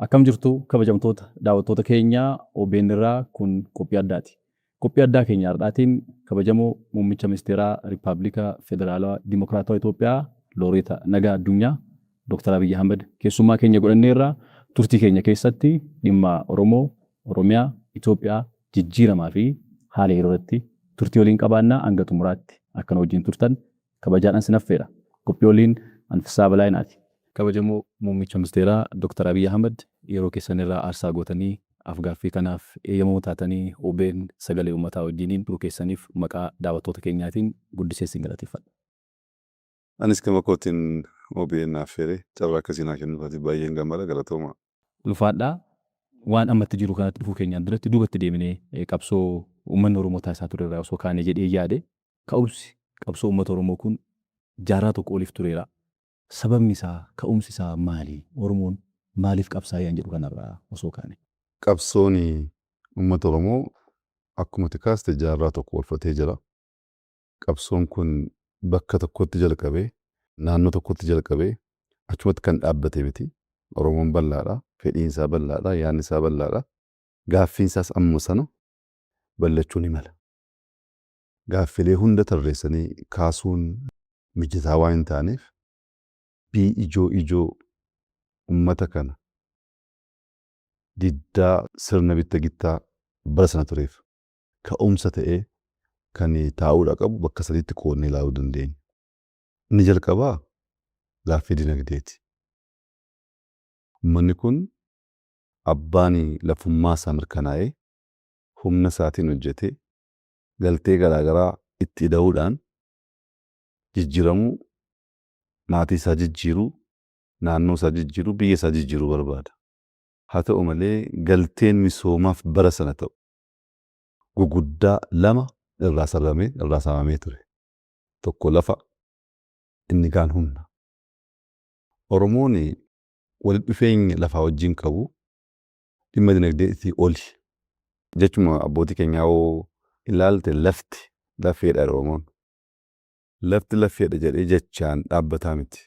Akkam jirtu kabajamtoota daawwattoota keenyaa OBN irraa kun qophii addaati. Qophii addaa keenya har'aatiin kabajamoo muummicha ministeeraa Riippaabilika Federaalawaa Dimokiraatawaa Itoophiyaa Looreeta Nagaa Addunyaa Dr. Abiyyi Ahmed keessummaa keenya godhanneerra. Turtii keenya keessatti dhimma Oromoo, Oromiyaa, Itoophiyaa jijjiiramaa fi haala yeroo irratti turtii waliin qabaannaa hanga xumuraatti akka nu wajjin turtan kabajaadhaan sin affeera. Qophii waliin an Fissaa Balaayinaati. Kabajamoo Muummicha Ministeeraa Dr. Abiy Ahmad yeroo keessan irraa aarsaa gootanii af-gaaffii kanaaf eeyyamoo taatanii OBN Sagalee Uummataa wajjiniin turuu keessaniif maqaa daawwattoota keenyaatiin guddisee isin galateeffadha. Anis gama kootiin OBN na affeeree carraa akkasii naa kennuu isaatiif baay'een gammada. Galatoomaa. Ulfaadhaa. Waan amma itti jiru kanatti dhufuu keenyaan duratti duubatti deebinee qabsoo uummanni Oromoo taasisaa ture irraa osoo kaane jedhee yaade. Ka'umsi qabsoo uummata Oromoo kun jaarraa tokko oliif tureera. Sababni isaa, ka'umsi isaa maali? Oromoon maaliif qabsaa'e an jedhu kanarraa osoo kaane. Qabsoon uummata Oromoo akkuma ati kaaste jaarraa tokko ol fudhatee jira. Qabsoon kun bakka tokkotti jalqabee, naannoo tokkotti jalqabee achumatti kan dhaabbate miti. Oromoon bal'aadha. Fedhiin isaa bal'aadha. Yaadni isaa bal'aadha. Gaaffiin isaas ammuma sana bal'achuu ni mala. Gaaffilee hunda tarreessanii kaasuun mijataa waan hin taaneef dubbii ijoo ijoo ummata kana diddaa sirna bitta gittaa bara sana tureef ka'umsa ta'ee kan taa'uudha qabu bakka sadiitti qoodnee ilaaluu dandeenya. Inni jalqabaa gaaffii dinagdeeti. Ummanni kun abbaan lafummaa isaa mirkanaa'ee humna isaatiin hojjetee galtee garaa garaa itti ida'uudhaan jijjiiramuu, maatii isaa jijjiiruu, naannoo isaa jijjiiruu, biyya isaa jijjiiruu barbaada. Haa ta'u malee galteen misoomaaf bara sana ta'u guguddaa lama irraa sarbamee, irraa saamamee ture. Tokko lafa, inni kaan humna. Oromoon walitti dhufeenya lafaa wajjin qabu dhimma dinagdeetii oli. Jechuma abbootii keenyaa hoo ilaalte lafti lafeedha jedha Oromoon. Lafti lafeedha jedhee jechaan dhaabbataa miti.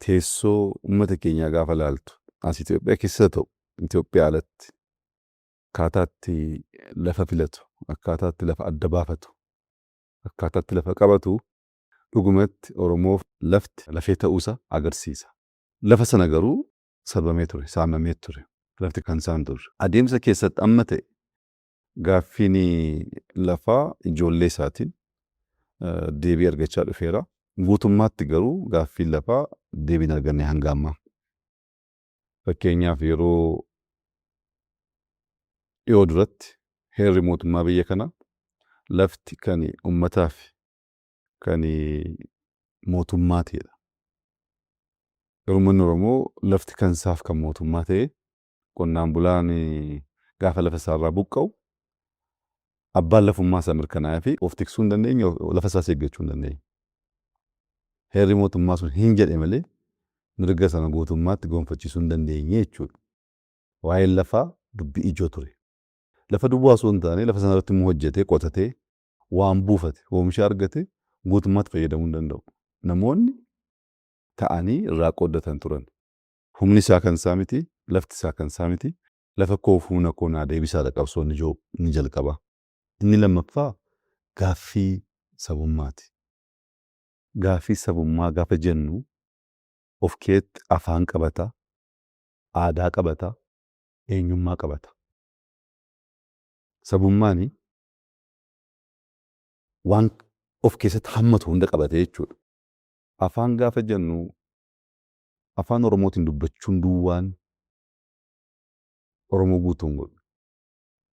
Teessoo uummata keenyaa gaafa ilaaltu as Itoophiyaa keessa ta'u Itoophiyaa alatti akkaataa itti lafa filatu, akkaataa itti lafa adda baafatu, akkaataa itti lafa qabatu dhugumatti Oromoof lafti lafee ta'uusaa agarsiisa. Lafa sana garuu sarbamee ture, saamamee ture. Lafti kan isaa hin turre. Adeemsa keessatti amma ta'e gaaffiin lafaa ijoollee isaatiin deebii argachaa dhufeera. Guutummaatti garuu gaaffiin lafaa deebii hin arganne hanga ammaa. Fakkeenyaaf yeroo dhiyoo duratti heerri mootummaa biyya kanaa lafti kan uummataa fi kan mootummaati jedha. Garuu uummanni Oromoo lafti kan isaaf kan mootummaa ta'e qonnaan bulaan gaafa lafa isaarraa buqqa'u abbaan lafummaa isaa mirkanaa'ee fi of tiksuu hin dandeenye, lafa isaas eeggachuu hin dandeenye. Heerri mootummaa sun hin jedhe malee mirga sana guutummaatti gonfachiisuu hin dandeenye jechuudha. Waa'een lafaa dubbii ijoo ture. Lafa duwwaa osoo hin taane lafa sana irratti immoo hojjetee qotatee waan buufate oomisha argate guutummaatti fayyadamuu hin danda'u. Namoonni ta'anii irraa qooddatan turan. Humni isaa kan isaa miti, lafti isaa kan isaa miti, lafa koof humna koo naa deebisaadha qabsoon ijoo inni jalqabaa. Inni lammaffaa gaaffii sabummaati. Gaaffii sabummaa gaafa jennu of keetti afaan qabata, aadaa qabata, eenyummaa qabata. Sabummaani waan of keessatti hammatu hunda qabate jechuudha. Afaan gaafa jennu afaan Oromootiin dubbachuun duwwaan Oromoo guutuu hin godhu.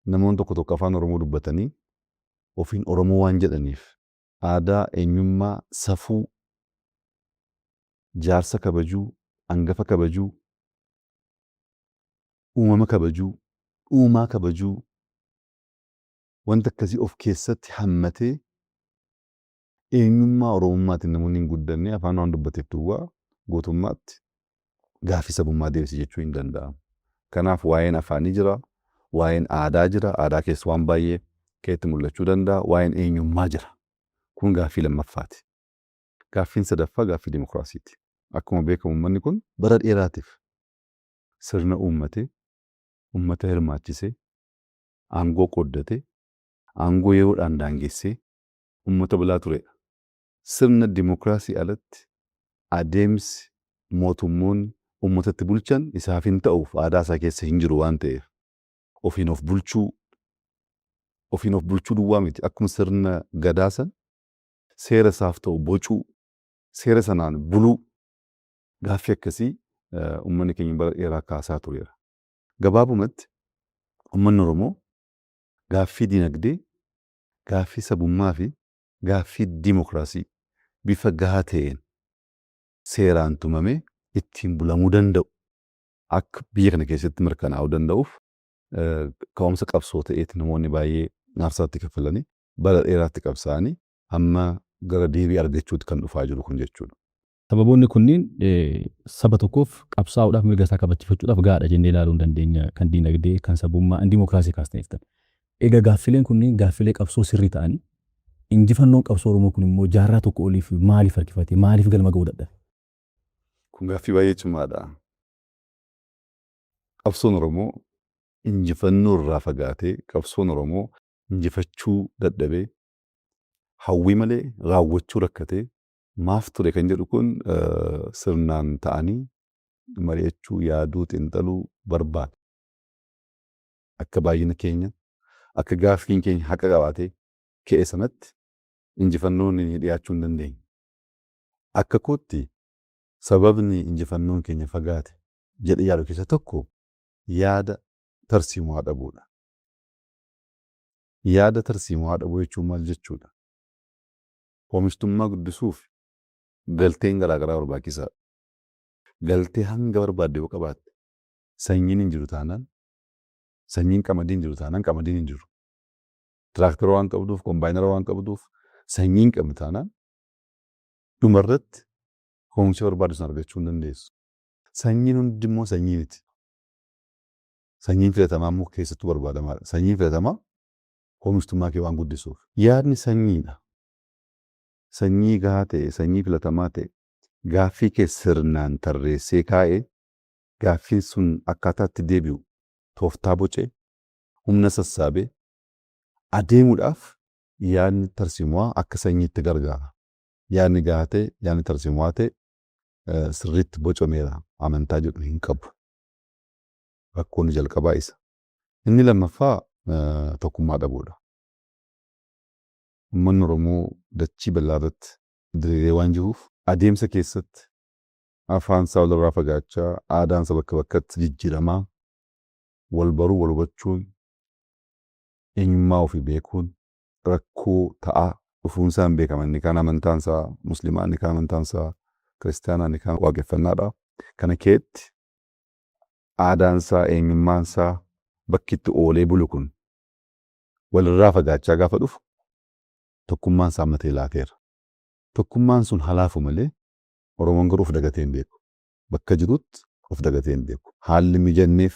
Namoonni tokko tokko afaan Oromoo dubbatanii ofiin Oromoo waan jedhaniif aadaa, eenyummaa, safuu, jaarsa kabajuu, angafa kabajuu, uumama kabajuu, uumaa kabajuu wanta akkasii of keessatti hammatee eenyummaa Oromummaatiin namoonni hin guddanne afaan waan dubbateef duwwaa guutummaatti gaaffii sabummaa deebise jechuu hin danda'amu. Kanaaf waa'een afaanii jira, waa'een aadaa jira, aadaa keessa waan baay'ee keetti mul'achuu danda'a, waa'een eenyummaa jira. Kun gaaffii lammaffaati. Gaaffiin sadaffaa gaaffii dimokiraasiiti. Akkuma beekamu uummanni kun bara dheeraatiif Sirna uummatee, uummata hirmaachisee, aangoo qooddatee, aangoo yeroodhaan daangessee uummata bulaa turedha. Sirna dimookiraasii alatti adeemsi mootummoonni uummatatti bulchan isaaf hin ta'uuf aadaa isaa keessa hin jiru waan ta'eef ofiin of bulchuu, ofiin of bulchuu duwwaa miti, akkuma sirna gadaa san seera isaaf ta'u bocuu, seera sanaan buluu, gaaffii akkasii uummanni keenya bara dheeraa kaasaa tureera. Gabaabumatti uummanni Oromoo gaaffii dinagdee, gaaffii sabummaa fi gaaffii dimookiraasii bifa gahaa ta'een seeraan tumamee ittiin bulamuu danda'u akka biyya kana keessatti mirkanaa'uu danda'uuf ka'umsa qabsoo ta'eeti namoonni baay'ee aarsaatti kaffalanii bara dheeraatti qabsaa'anii hamma gara deebii argachuutti kan dhufaa jiru kun jechuudha. Sababoonni kunniin saba tokkoof qabsaa'uudhaaf, mirga isaa kabachiifachuudhaaf gahaadha jennee ilaaluu hin dandeenya. Kan diinagdee, kan sabummaa, kan dimookiraasii kaasneeftan. Egaa gaaffileen kunniin gaaffilee qabsoo sirrii ta'anii, injifannoon qabsoo Oromoo kun immoo jaarraa tokko oliif maaliif harkifate? Maaliif galma ga'uu dadhabe? Kun gaaffii baay'ee cimaadha. Qabsoon Oromoo injifannoo irraa fagaatee, qabsoon Oromoo injifachuu dadhabee, hawwii malee raawwachuu rakkatee maaf ture kan jedhu kun sirnaan ta'anii mari'achuu, yaaduu, xiinxaluu barbaada. Akka baay'ina keenya, akka gaaffiin keenya haqa qabaatee ka'e sanatti injifannoon dhiyaachuu hin dandeenye. Akka kootti sababni injifannoon keenya fagaate jedhee yaadu keessa tokko yaada tarsiimoo dhabuudha. Yaada tarsiimoo dhabuu jechuun maal jechuudha? Oomishtummaa guddisuuf galteen garaagaraa barbaachisaadha. Galtee hanga barbaadde yoo qabaatte, sanyiin hin jiru taanaan, sanyiin qamadii hin jiru taanaan, qamadiin hin jiru. Tiraaktara waan qabduuf, kombaayinara waan qabduuf, sanyii hin qabne taanaan dhumarratti oomisha barbaaddu sana argachuu hin dandeessu. Sanyiin hundi immoo sanyii miti. Sanyiin filatamaa immoo keessattuu barbaadamaadha. Sanyiin filatamaa oomishtummaa kee waan guddisuuf. Yaadni sanyiidha. Sanyii gahaa ta'e, sanyii filatamaa ta'e, gaaffii kee sirnaan tarreessee kaa'ee, gaaffiin sun akkaataa itti deebi'u tooftaa bocee, humna sassaabee adeemuudhaaf yaadni tarsiimoo akka sanyiitti gargaara. Yaadni gahaa ta'e, yaadni tarsiimoo ta'e sirriitti bocameera amantaa jedhu hin qabu. Rakkoon jalqabaa isa. Inni lammaffaa tokkummaa dhabuudha. Uummanni Oromoo dachii bal'aa irratti diriiree waan jiruuf adeemsa keessatti afaan isaa walirraa fagaachaa, aadaan isaa bakka bakkatti jijjiiramaa, wal baruu, wal hubachuun, eenyummaa ofii beekuun rakkoo ta'aa dhufuun isaa hin beekama. Inni kaan amantaan isaa musliimaa, inni kaan amantaan isaa kiristaanaa, inni kaan waaqeffannaadha. Kana keetti aadaan isaa, eenyummaan isaa bakki itti oolee bulu kun walirraa fagaachaa gaafa dhufu tokkummaan isaa matee laafeera. Tokkummaan sun halaafu malee Oromoon garuu of dagatee hin beeku. Bakka jirutti of dagatee hin beeku. Haalli mijanneef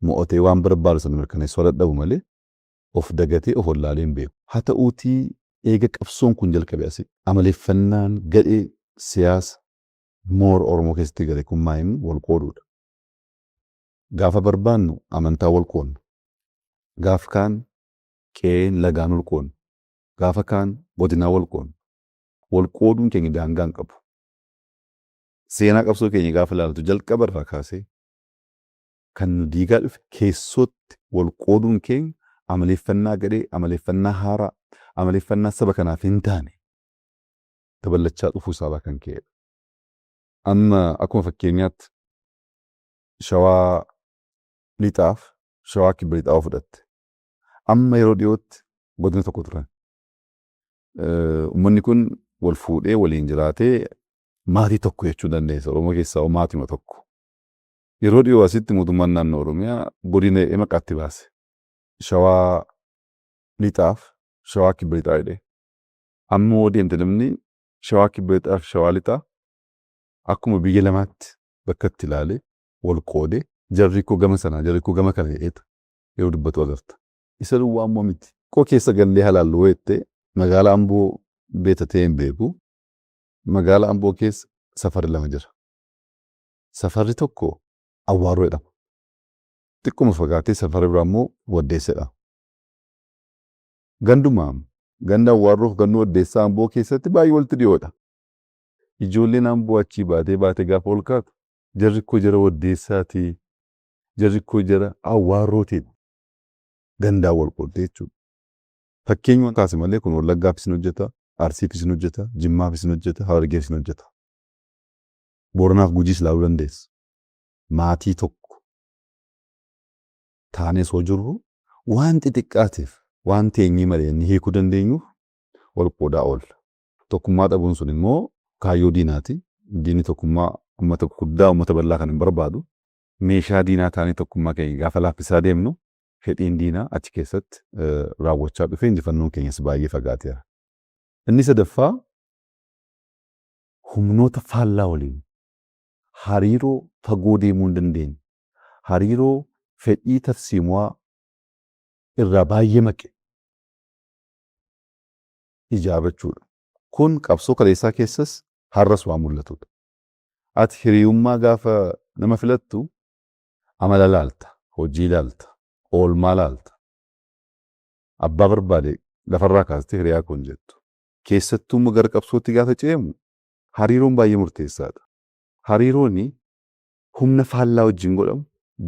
mo'atee waan barbaadu sana mirkaneessuu dadhabu malee of dagatee of wallaalee hin beeku. Haa ta'uutii eega qabsoon kun jalqabe asii amaleeffannaan gadhee siyaasa moora Oromoo keessatti gale kun maa inni wal qooduudha. Gaafa barbaannu amantaa wal qoodna. Gaafa kaan qe'een lagaan wal qoodna. Gaafa kaan godinaa wal qoodna. Wal qooduun keenya daangaa hin qabu. Seenaa qabsoo keenya gaafa ilaaltu jalqaba irraa kaasee kan nu diigaa dhufe keessootti wal qooduun keenya amaleeffannaa gadhee, amaleeffannaa haaraa, amaleeffannaa saba kanaaf hin taane daballachaa dhufuu isaarraa kan ka'edha. Amma akkuma fakkeenyaatti Shawaa Lixaaf Shawaa Kibba Lixaa yoo fudhatte, amma yeroo dhiyootti godina tokko turan. Uummanni kun wal fuudhee waliin jiraatee maatii tokko jechuu dandeessa. Oromoo keessaa maatima tokko. Yeroo dhiyoo asitti mootummaan naannoo Oromiyaa godina jedhee maqaatti baase. Shawaa Lixaaf Shawaa Kibba Lixaa jedhee. Amma yoo deemte namni Shawaa Kibba Lixaa fi Shawaa Lixaa akkuma biyya lamaatti bakka itti ilaalee wal qoodee, jarri koo gama sanaa, jarri koo gama kana jedheetu yeroo dubbatu agarta. Isa duwwaa immoo miti. Koo keessa gallee halaallu jettee magaalaa Amboo beekta ta'ee hin beeku. Magaalaa Amboo keessa safarri lama jira. Safarri tokko Awwaaroo jedhama. Xiqquma fagaatee safara biraa immoo Waddeessadha. Ganduma ganda Awwaarroof ganduu Waddeessaa Amboo keessatti baay'ee walitti dhiyoodha. Ijoolleen Amboo achii baatee baatee gaafa ol kaatu, jarri koo jara Waddeessaati, jarri koo jara Awwaarrooti, gandaan wal qooddee jechuudha. Fakkeenyuma kaase malee kun Wallaggaafis ni hojjeta, Arsiifis ni hojjeta, Jimmaafis ni hojjeta, Harargeefis ni hojjeta. Booranaaf Gujiis ilaaluu dandeessa. Maatii tokko taanee osoo jirru waan xixiqqaatiif, waan teenyee mari'annee hiikuu dandeenyuuf wal qoodaa oolla. Tokkummaa dhabuun sun immoo kaayyoo diinaati. Diinni tokkummaa uummata guddaa, uummata bal'aa kan hin barbaadu. Meeshaa diinaa taanee tokkummaa keenya gaafa laaffisaa deemnu, fedhiin diinaa achi keessatti raawwachaa dhufee injifannoon keenyas baay'ee fagaateera. Inni sadaffaa, humnoota faallaa waliin hariiroo fagoo deemuu hin dandeenye, hariiroo fedhii tarsiimuwaa irraa baay'ee maqe ijaarrachuudha. Kun qabsoo kaleessaa keessas har'as waan mul'atudha. Ati hiriyummaa gaafa nama filattu amala laalta, hojii laalta, oolmaa laalta. Abbaa barbaade lafarraa kaastee hiriyaa koo hin jettu. Keessattuu immoo gara qabsootti gaafa ce'amu hariiroon baay'ee murteessaadha. Hariiroon humna faallaa wajjin godhamu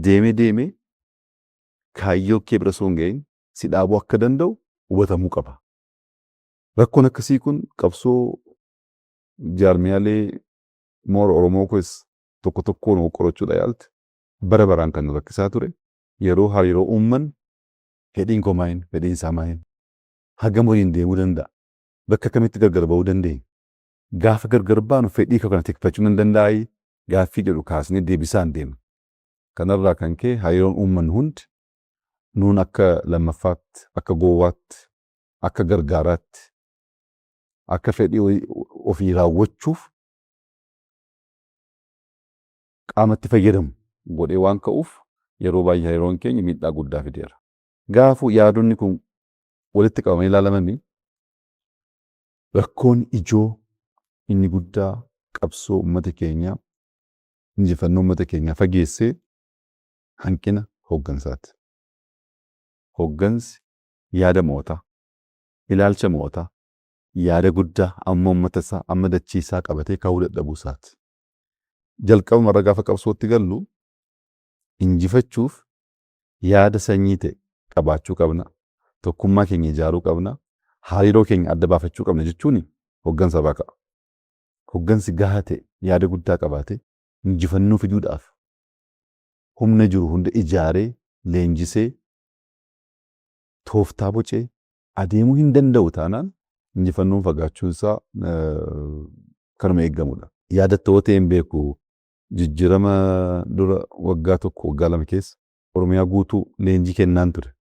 deemee deemee kaayyoo kee bira osoo hin gahin si dhaabuu akka danda'u hubatamuu qaba. Rakkoon akkasii kun qabsoo jaarmiyaalee moora Oromoo keessa tokko tokkoon qorachuudha yaalte, bara baraan kan nu rakkisaa ture. Yeroo hariiroo uumman, fedhiin koo maayin, fedhiin isaa maayin, hagam waliin deemuu danda'a, bakka kamitti gargar ba'uu dandeenya, gaafa gargar baanu fedhii koo kana tikfachuu nan danda'aayi gaaffii jedhu kaasnee deebisaan deemna. Kanarraa kan ka'e hariiroon uummannu hundi nuun akka lammaffaatti, akka gowwaatti, akka gargaaraatti, akka fedhii ofii raawwachuuf qaamatti fayyadamu godhee waan ka'uuf, yeroo baay'ee hariiroon keenya miidhaa guddaa fideera. Gaafuu yaadonni kun walitti qabamanii ilaalamanii, rakkoon ijoo inni guddaa qabsoo uummata keenyaa, injifannoo uummata keenyaa fageessee hanqina hooggansaati. Hooggansi yaada mo'ataa, ilaalcha mo'ataa, yaada guddaa amma uummata isaa, amma dachii isaa qabatee ka'uu dadhabuu isaati. Jalqabuma irra gaafa qabsootti gallu injifachuuf yaada sanyii ta'e qabaachuu qabna. Tokkummaa keenya ijaaruu qabna. Hariiroo keenya adda baafachuu qabna jechuun hooggansa irraa ka'a. Hooggansi gahaa ta'e yaada guddaa qabaatee injifannoo fiduudhaaf humna jiru hunda ijaaree, leenjisee, tooftaa bocee adeemuu hin danda'u taanaan, injifannoon fagaachuun isaa kanuma eeggamudha. Yaadattoo ta'e hin beeku, jijjiirama dura waggaa 1, waggaa 2 keessa Oromiyaa guutuu leenjii kennaan ture.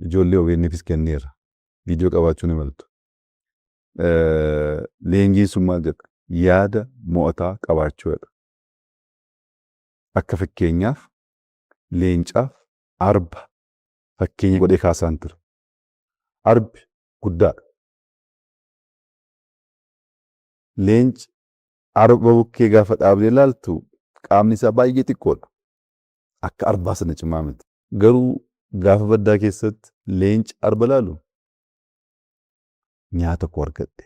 Ijoollee OBN'fis kenneera. Viidiyoo qabaachuu ni maltu. Leenjiin sun maal jedha? Yaada mo'ataa qabaachuu jedha. Akka fakkeenyaaf leencaaf arba fakkeenya godhee kaasaan ture. Arbi guddaadha. Leenci arba bukkee gaafa dhaabdee ilaaltu qaamni isaa baay'ee xiqqoodha. Akka arbaa sana cimaa miti. Garuu gaafa baddaa keessatti leenci arba ilaalu, nyaata koo argadhe,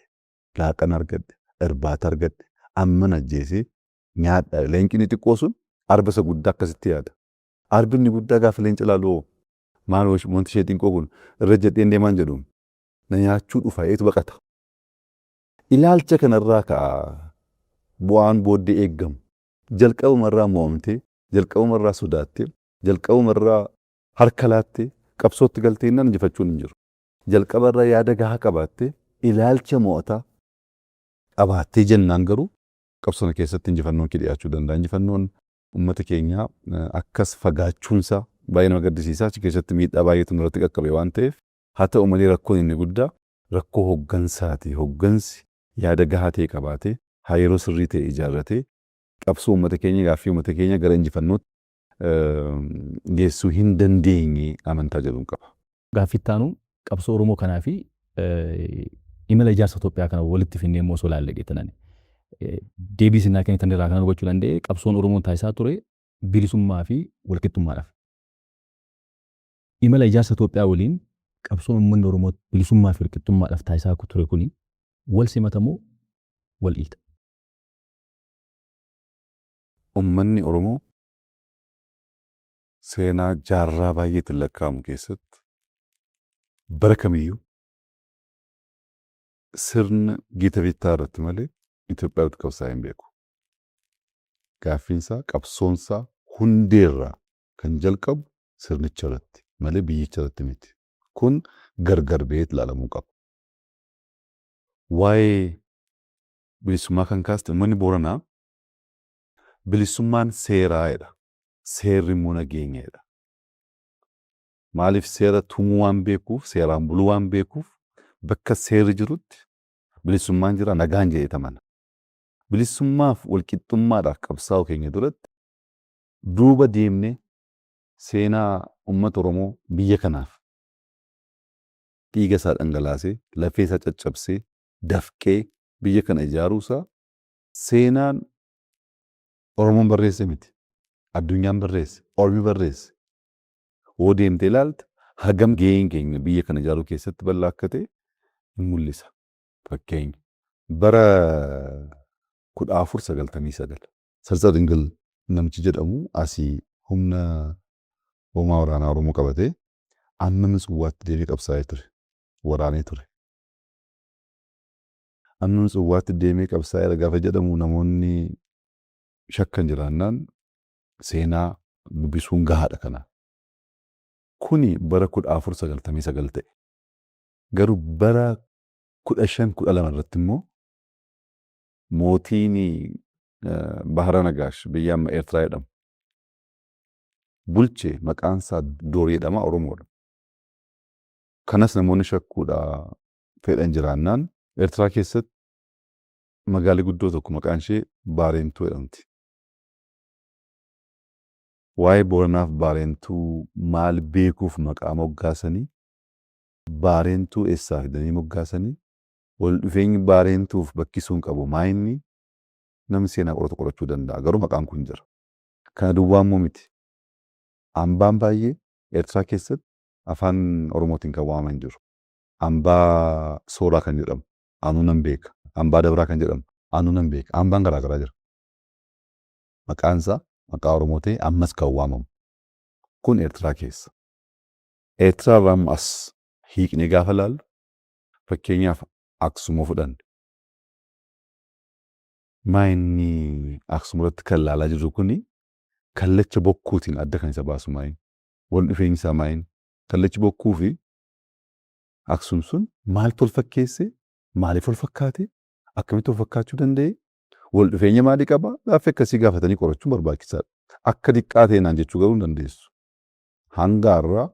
laaqana argadhe, irbaata argadhe, amman ajjeesee nyaadha. Leenci inni xiqqoo sun arba isa guddaa akkasitti yaada. Arbi inni guddaa gaafa leenca ilaalu, maal wanti ishee xiqqoo kun, irra jedheen deemaan jedhu, na nyaachuu dhufa eetu baqata. Ilaalcha kanarraa ka'a bu'aan booddee eeggamu. Jalqabumarraa mo'amtee, jalqabumarraa sodaattee, jalqabumarraa harka laattee qabsootti galtee innaan injifachuun hin jiru. Jalqabarraa yaada gahaa qabaattee, ilaalcha mo'ataa qabaattee jennaan garuu qabsoo keessatti injifannoon kee dhiyaachuu danda'a. Injifannoon uummata keenyaa akkas fagaachuunsaa baay'ee nama gaddisiisa. Achi keessatti miidhaa baay'eetu nurratti qaqqabe waan ta'eef, haa ta'u malee rakkoon inni guddaa rakkoo hooggansaati. Hooggansi yaada gahaa ta'e qabaatee, hariiroo sirrii ta'e ijaarratee qabsoo uummata keenya, gaaffii uummata keenya gara injifannootti geessuu hin dandeenye amantaa jedhuun qaba. Gaaffii itti aanu, qabsoo Oromoo kanaa fi imala ijaarsa Itoophiyaa kana walitti finnee immoo osoo ilaalle jettan. Deebii isin naa kennitan irraa kan hubachuu danda'e, qabsoon Oromoon taasisaa ture bilisummaa fi walqixxummaadhaaf. Imala ijaarsa Itoophiyaa waliin qabsoon uummanni Oromoo bilisummaa fi walqixxummaadhaaf taasisaa ture kuni wal simata moo wal dhiita? Uummanni Oromoo seenaa jaarraa baay'eetti lakkaa'amu keessatti bara kamiyyuu sirna gita bittaa irratti malee Itoophiyaa irratti qabsaa'ee hin beeku. Gaaffiinsaa, qabsoonsaa hundeerraa kan jalqabu sirnicha irratti malee biyyicha irratti miti. Kun gargar ba'ee ilaalamuu qaba. Waa'ee bilisummaa kan kaaste, uummanni Booranaa bilisummaan seeraa jedha. Seerri immoo nageenya jedha. Maaliif? Seera tumuu waan beekuuf, seeraan buluu waan beekuuf, bakka seerri jirutti bilisummaan jira, nagaan jedhee amana. Bilisummaaf walqixxummaadhaaf qabsaa'uu keenya duratti duuba deemnee seenaa uummata Oromoo biyya kanaaf dhiiga isaa dhangalaasee, lafee isaa caccabsee, dafqee biyya kana ijaaruu isaa seenaan Oromoon barreesse miti. Addunyaan barreesse, Ormi barreesse. Hoo deemtee ilaalte, hagam gaheen keenya biyya kana ijaaruu keessatti bal'aa akka ta'e hin mul'isa. Fakkeenya, bara 1499 Sarsa Dingil namichi jedhamu asii humna hoomaa waraanaa Oromoo qabatee amma Mitswwaatti deemee qabsaa'ee ture. Waraanee ture. Amma Mitswwaatti deemee qabsaa'eera gaafa jedhamu, namoonni shakkan jiraannaan seenaa dubbisuun gahaadha kanaaf. Kuni bara 1499 ta'e. Garuu bara 1512 irratti immoo mootiin Bahara Nagaash, biyya amma Eertiraa jedhamu bulche, maqaan isaa Doorii jedhama, Oromoodha. Kanas namoonni shakkuudha fedhan jiraannaan, Eertiraa keessatti magaalli guddoo tokko maqaan ishee Baareentuu jedhamti. Waa'ee Booranaaf Baareentuu maal beekuuf maqaa moggaasanii? Baareentuu eessaa fidanii moggaasanii? Wal dhufeenyi Baareentuuf bakki sun qabu maa inni? Namni seenaa qoratu qorachuu danda'a. Garuu maqaan kun jira. Kana duwwaa immoo miti. Hambaan baay'ee Eertiraa keessatti afaan Oromootiin kan waamaman jiru. Hambaa Sooraa kan jedhamu anuu nan beeka. Hambaa Dabraa kan jedhamu anuu nan beeka. Hambaan garaa garaa jira. Maqaan isaa maqaa Oromoo ta'e ammas kan waamamu. Kun Eertiraa keessa. Eertiraa irraa immoo as hiiqnee gaafa ilaallu, fakkeenyaaf Aksumoo fudhanne. Maa inni Aksum irratti kan ilaalaa jirru kuni kallacha bokkuutiin adda kan isa baasu maayin? Wal dhufeenyi isaa maayin? Kallachi bokkuu fi Aksum sun maaltu wal fakkeesse? Maaliif wal fakkaate? Akkamitti wal fakkaachuu danda'e? Wal dhufeenya maalii qaba? Gaaffii akkasii gaafatanii qorachuun barbaachisaadha. Akka diqqaa ta'e naan jechuu garuu hin dandeessu. Hanga har'aa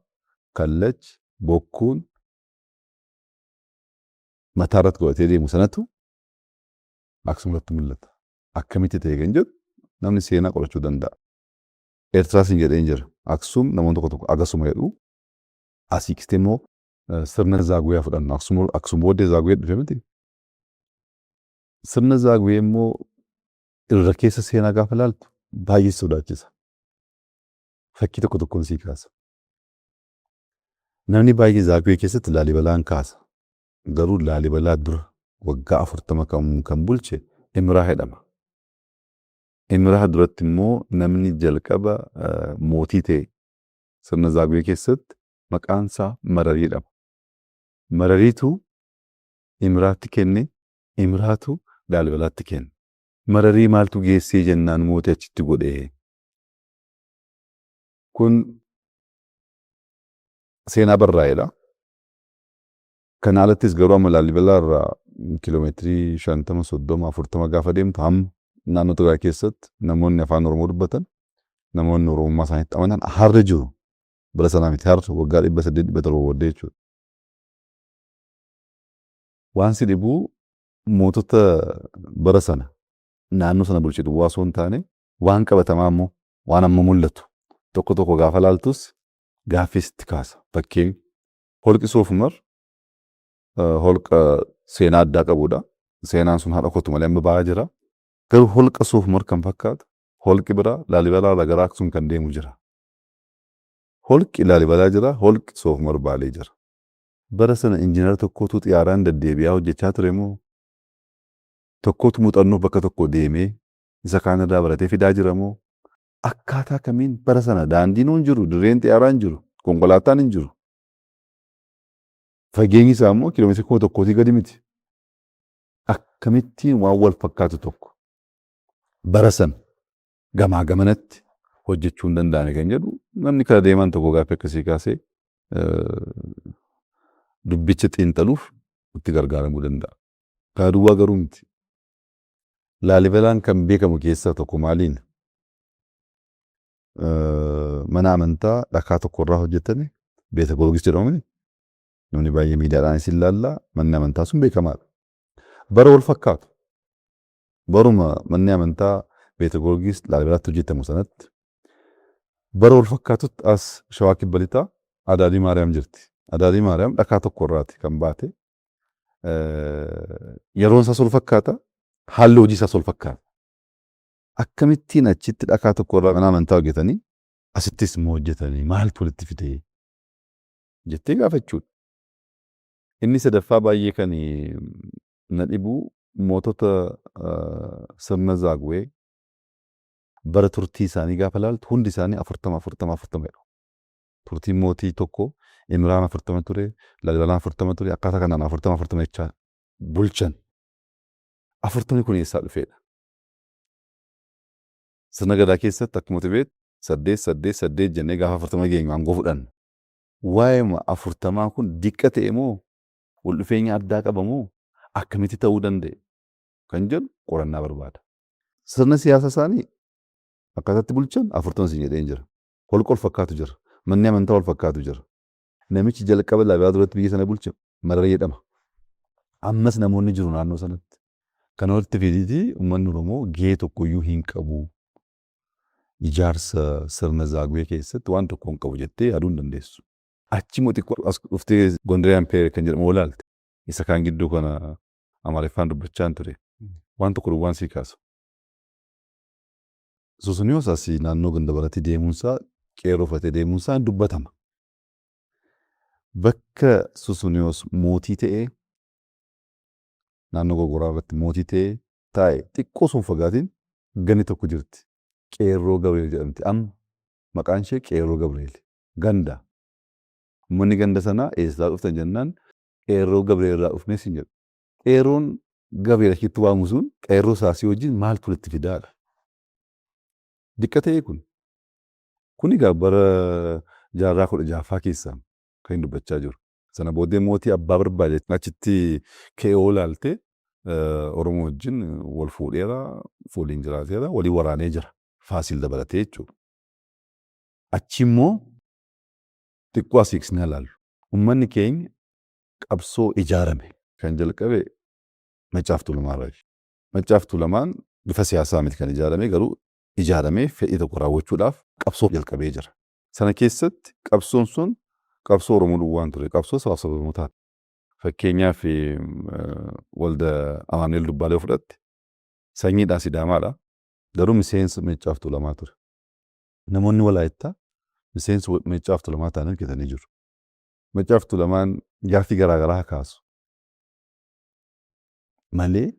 kallachi bokkuun mataa irratti godhatee deemu sanatu Aksum irratti mul'ata. Akkamitti ta'e kan jedhu namni seenaa qorachuu danda'a. Eertiraas hin jedheen jira. Aksum namoonni tokko tokko agasuma jedhu. Asii qistee immoo sirna Zaaguyaa fudhanna. Aksum booddee Zaaguyaa dhufe miti. Sirna Zaaguyaa immoo irra keessa seenaa gaafa ilaaltu baay'ee sodaachisa. Fakkii tokko tokkoon sii kaasa. Namni baay'ee Zaaguyaa keessatti Laalibalaan kaasa. Garuu Laalibalaa dura waggaa 40 kan bulche Imraa jedhama. Imraa duratti immoo namni jalqaba mootii ta'e sirna Zaaguyaa keessatti maqaan isaa Mararii jedhama. Marariitu Imraatti kenne, Imraatu Laalibalaatti kenne. Mararii maaltu geessee jennaan mootii achitti godhe? Kun seenaa barraa'edha. Kana alattis garuu amma Laalibalaa irraa kiiloomeetirii 50, 30, 40 gaafa deemtu, hamma naannoo Tigraay keessatti namoonni afaan Oromoo dubbatan, namoonni Oromummaa isaaniitti amanan har'a jiru. Bara sanaa miti, har'a waggaa 800, 700 booddee jechuudha. Waan si dhibuu, mootota bara sana naannoo sana bulche duwwaa osoo hin taane, waan qabatamaa immoo waan amma mul'atu tokko tokko gaafa laaltus gaaffii sitti kaasa. Fakkeenya, holqi Soofumar holqa seenaa addaa qabudha. Seenaan sun haadha kootu malee amma ba'aa jira. Garuu holqa Soofumar kan fakkaatu Holqi biraa Laalibalaa irraa gara Aksum kan deemu jira. Holqi Laalibalaa jira, holqi Soofumar Baalee jira. Bara sana injiinara tokkotu xiyyaaraan deddeebi'aa hojjechaa ture moo tokkotu muuxannoof bakka tokko deemee isa kaan irraa baratee fidaa jira moo akkaataa kamiin bara sana daandiin hin jiru, dirreen xiyyaaraa hin jiru, konkolaataan hin jiru. Fageenyi isaa immoo kiiloomeetira 1000tii gadi miti. Akkamittiin waan wal fakkaatu tokko bara sana gamaa gamanatti hojjechuu hin danda'ame kan jedhu namni kara deemaan tokko gaaffii akkasii kaasee dubbicha xiinxaluuf itti gargaaramuu danda'a. Kana duwwaa garuu miti. Laalibalaan kan beekamu keessaa tokko maaliin? Mana amantaa dhakaa tokkorraa hojjetame Beeta Goorgis jedhamu namni baay'ee miidiyaadhaan isin ilaalla, manni amantaa sun beekamaadha. Bara wal fakkaatu baruma manni amantaa Beeta Goorgis Laalibalaatti hojjetamu sanatti bara wal fakkaatutti as Shawaa Kibba Lixaa Adaadii Maariyaam jirti. Adaadii Maariyaam dhakaa tokkorraati kan baate. Yeroon isaas wal fakkaata, haalli hojii isaas wal fakkaata. Akkamittiin achitti dhakaa tokkorraa mana amantaa hojjetanii asittis immoo hojjetanii maaltu walitti fide jettee gaafachuudha. Inni sadaffaa baay'ee kan na dhibu mootota sirna Zaaguwee bara turtii isaanii gaafa ilaaltu hundi isaanii 40 40 40 jedhu. Turtiin mootii tokko Imraan 40 ture, Laalibalaan 40 ture, akkaataa kanaan 40 40 jechaa bulchan. Afurtamni kun eessaa dhufeedha? Sirna gadaa keessatti akkuma ati beektu saddeet saddeet saddeet jennee gaafa 40 geenyu aangoo fudhanna. Waa'eema 40n kun diqqa ta'e moo wal dhufeenya addaa qaba moo akkamitti ta'uu danda'e kan jedhu qorannaa barbaada. Sirna siyaasa isaanii akkaataatti bulchan 40 siin jedheen jira. Holqa wal fakkaatu jira. Manni amantaa wal fakkaatu jira. Namichi jalqaba Laabiyaa duratti biyya sana bulche Mararee jedhama. Ammas namoonni jiru naannoo sanatti. Kana walitti fidiitii uummanni Oromoo gahee tokkoyyuu hin qabu. Ijaarsa sirna Zaaguwee keessatti waan tokko hin qabu jettee yaaduu hin dandeessu. Achi immoo xiqqoo as dhuftee Gondariyaan Peer kan jedhamu yoo ilaalte isa kaan gidduu kana Amaariffaan dubbachaan ture. Waan tokko duwwaan sii kaasa. Susuniyoos asii naannoo Gandabaratii deemuunsaa qeerroo uffatee deemuunsaa hin dubbatama. Bakka Susuniyoos mootii ta'ee naannoo Gorgoraa irratti mootii ta'ee taa'e xiqqoo osoo hin fagaatiin gandi tokko jirti. Qeerroo Gabriel jedhamti. Amma maqaan ishee Qeerroo Gabriel. Ganda. Uummanni ganda sanaa eessaa dhuftan jennaan Qeerroo Gabriel irraa dhufnee siin jedhu. Qeerroon Gabriel achitti waamu sun qeerroo saasii wajjin maaltu walitti fidaadha? Diqqa ta'ee kun. Kun egaa bara jaarraa 16ffaa keessa kan inni dubbachaa jiru. Sana booddee mootii abbaa barbaade achitti ka'ee yoo ilaalte Oromoo wajjin wal fuudheera, waliin jiraateera, waliin waraanee jira. Faasiil dabalatee jechuudha. Achi immoo xiqqoo as hiiksnee ilaallu. Uummanni keenya qabsoo ijaarame kan jalqabe Maccaaf Tuulamaa irraayi. Maccaaf Tuulamaan bifa siyaasaa miti kan ijaarame, garuu ijaaramee fedhii tokko raawwachuudhaaf qabsoo jalqabee jira. Sana keessatti qabsoon sun qabsoo Oromoo duwwaan ture, qabsoo sabaaf sablammootaati. Fakkeenyaaf Walda Amaanu'eel Dubbaalee yoo fudhatte sanyiidhaan Sidaamaadha. Garuu miseensa Maccaaf Tuulamaa ture. Namoonni Walaayittaa miseensa Maccaaf Tuulamaa ta'anii hojjetanii jiru. Maccaaf Tuulamaan gaaffii garaa garaa kaasu malee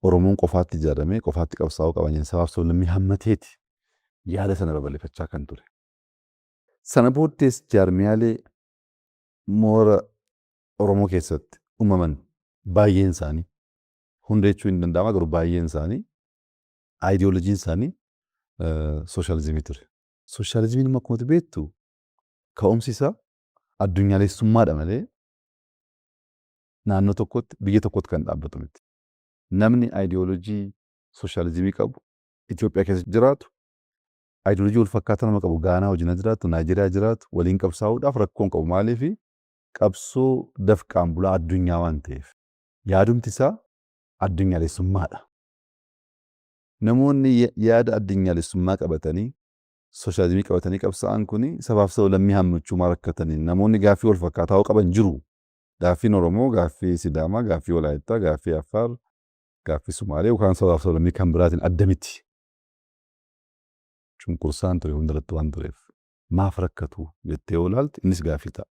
Oromoon qofaatti ijaaramee qofaatti qabsaa'uu qaba jedhanii sabaaf sablammii hammateeti yaada sana babal'ifachaa kan ture. Sana booddees jaarmiyaalee moora Oromoo keessatti uumaman baay'een isaanii, hunda jechuun hin danda'ama, garuu baay'een isaanii aayidiyoolojiin isaanii sooshaalizimii ture. Sooshaalizimiin immoo akkuma beektu ka'umsi isaa addunyaalessummaadha malee naannoo tokkotti, biyya tokkotti kan dhaabbatu miti. Namni aayidiyoolojii sooshaalizimii qabu Itoophiyaa keessa jiraatu, aayidiyoolojii wal fakkaataa nama qabu Gaanaa wajjin jiraatu, Naayijeeriyaa jiraatu waliin qabsaa'uudhaaf rakkoo hin qabu. Maaliif? Qabsoo dafqaan bulaa addunyaa waan ta'eef. Yaadumti isaa addunyaalessummaadha. Namoonni yaada addunyaalessummaa qabatanii sooshaalizimii qabatanii qabsaa'an kuni sabaaf sablammii hammachuu maa rakkatanii? Namoonni gaaffii wal fakkaataa yoo qaban jiru. Gaaffiin Oromoo, gaaffii Sidaamaa, gaaffii Walaayittaa, gaaffii Affaar, gaaffii Sumaalee yookaan sabaaf sablammii kan biraatiin adda miti. Cunqursaan ture hundarratti waan tureef maaf rakkatu jettee yoo ilaalte innis gaaffii ta'a.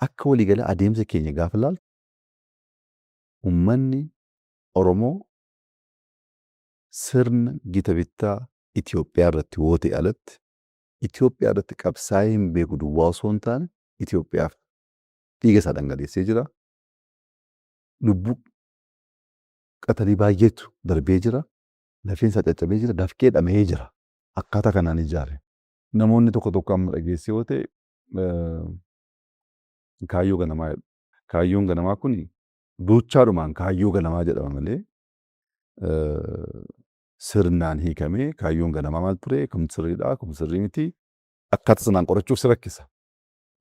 Akka waliigalaa adeemsa keenya gaafa ilaaltu uummanni Oromoo sirna gita bittaa Itoophiyaa irratti yoo ta'e alatti Itoophiyaa irratti qabsaa'ee hin beeku duwwaa osoo hin taane Itoophiyaaf dhiiga isaa dhangaleessee jira. Lubbuu qatalii baay'eetu darbee jira. Lafeen isaa caccabee jira. Dafqee dhama'ee jira. Akkaataa kanaan ijaare. Namoonni tokko tokko amma dhageessee yoo ta'e kaayyoo ganamaa jedhu. Kaayyoon ganamaa kun duuchaadhumaan kaayyoo ganamaa jedhama malee sirnaan hiikamee kaayyoon ganamaa maal ture, kun sirriidha, kun sirrii miti, akkaataa sanaan qorachuuf si rakkisa.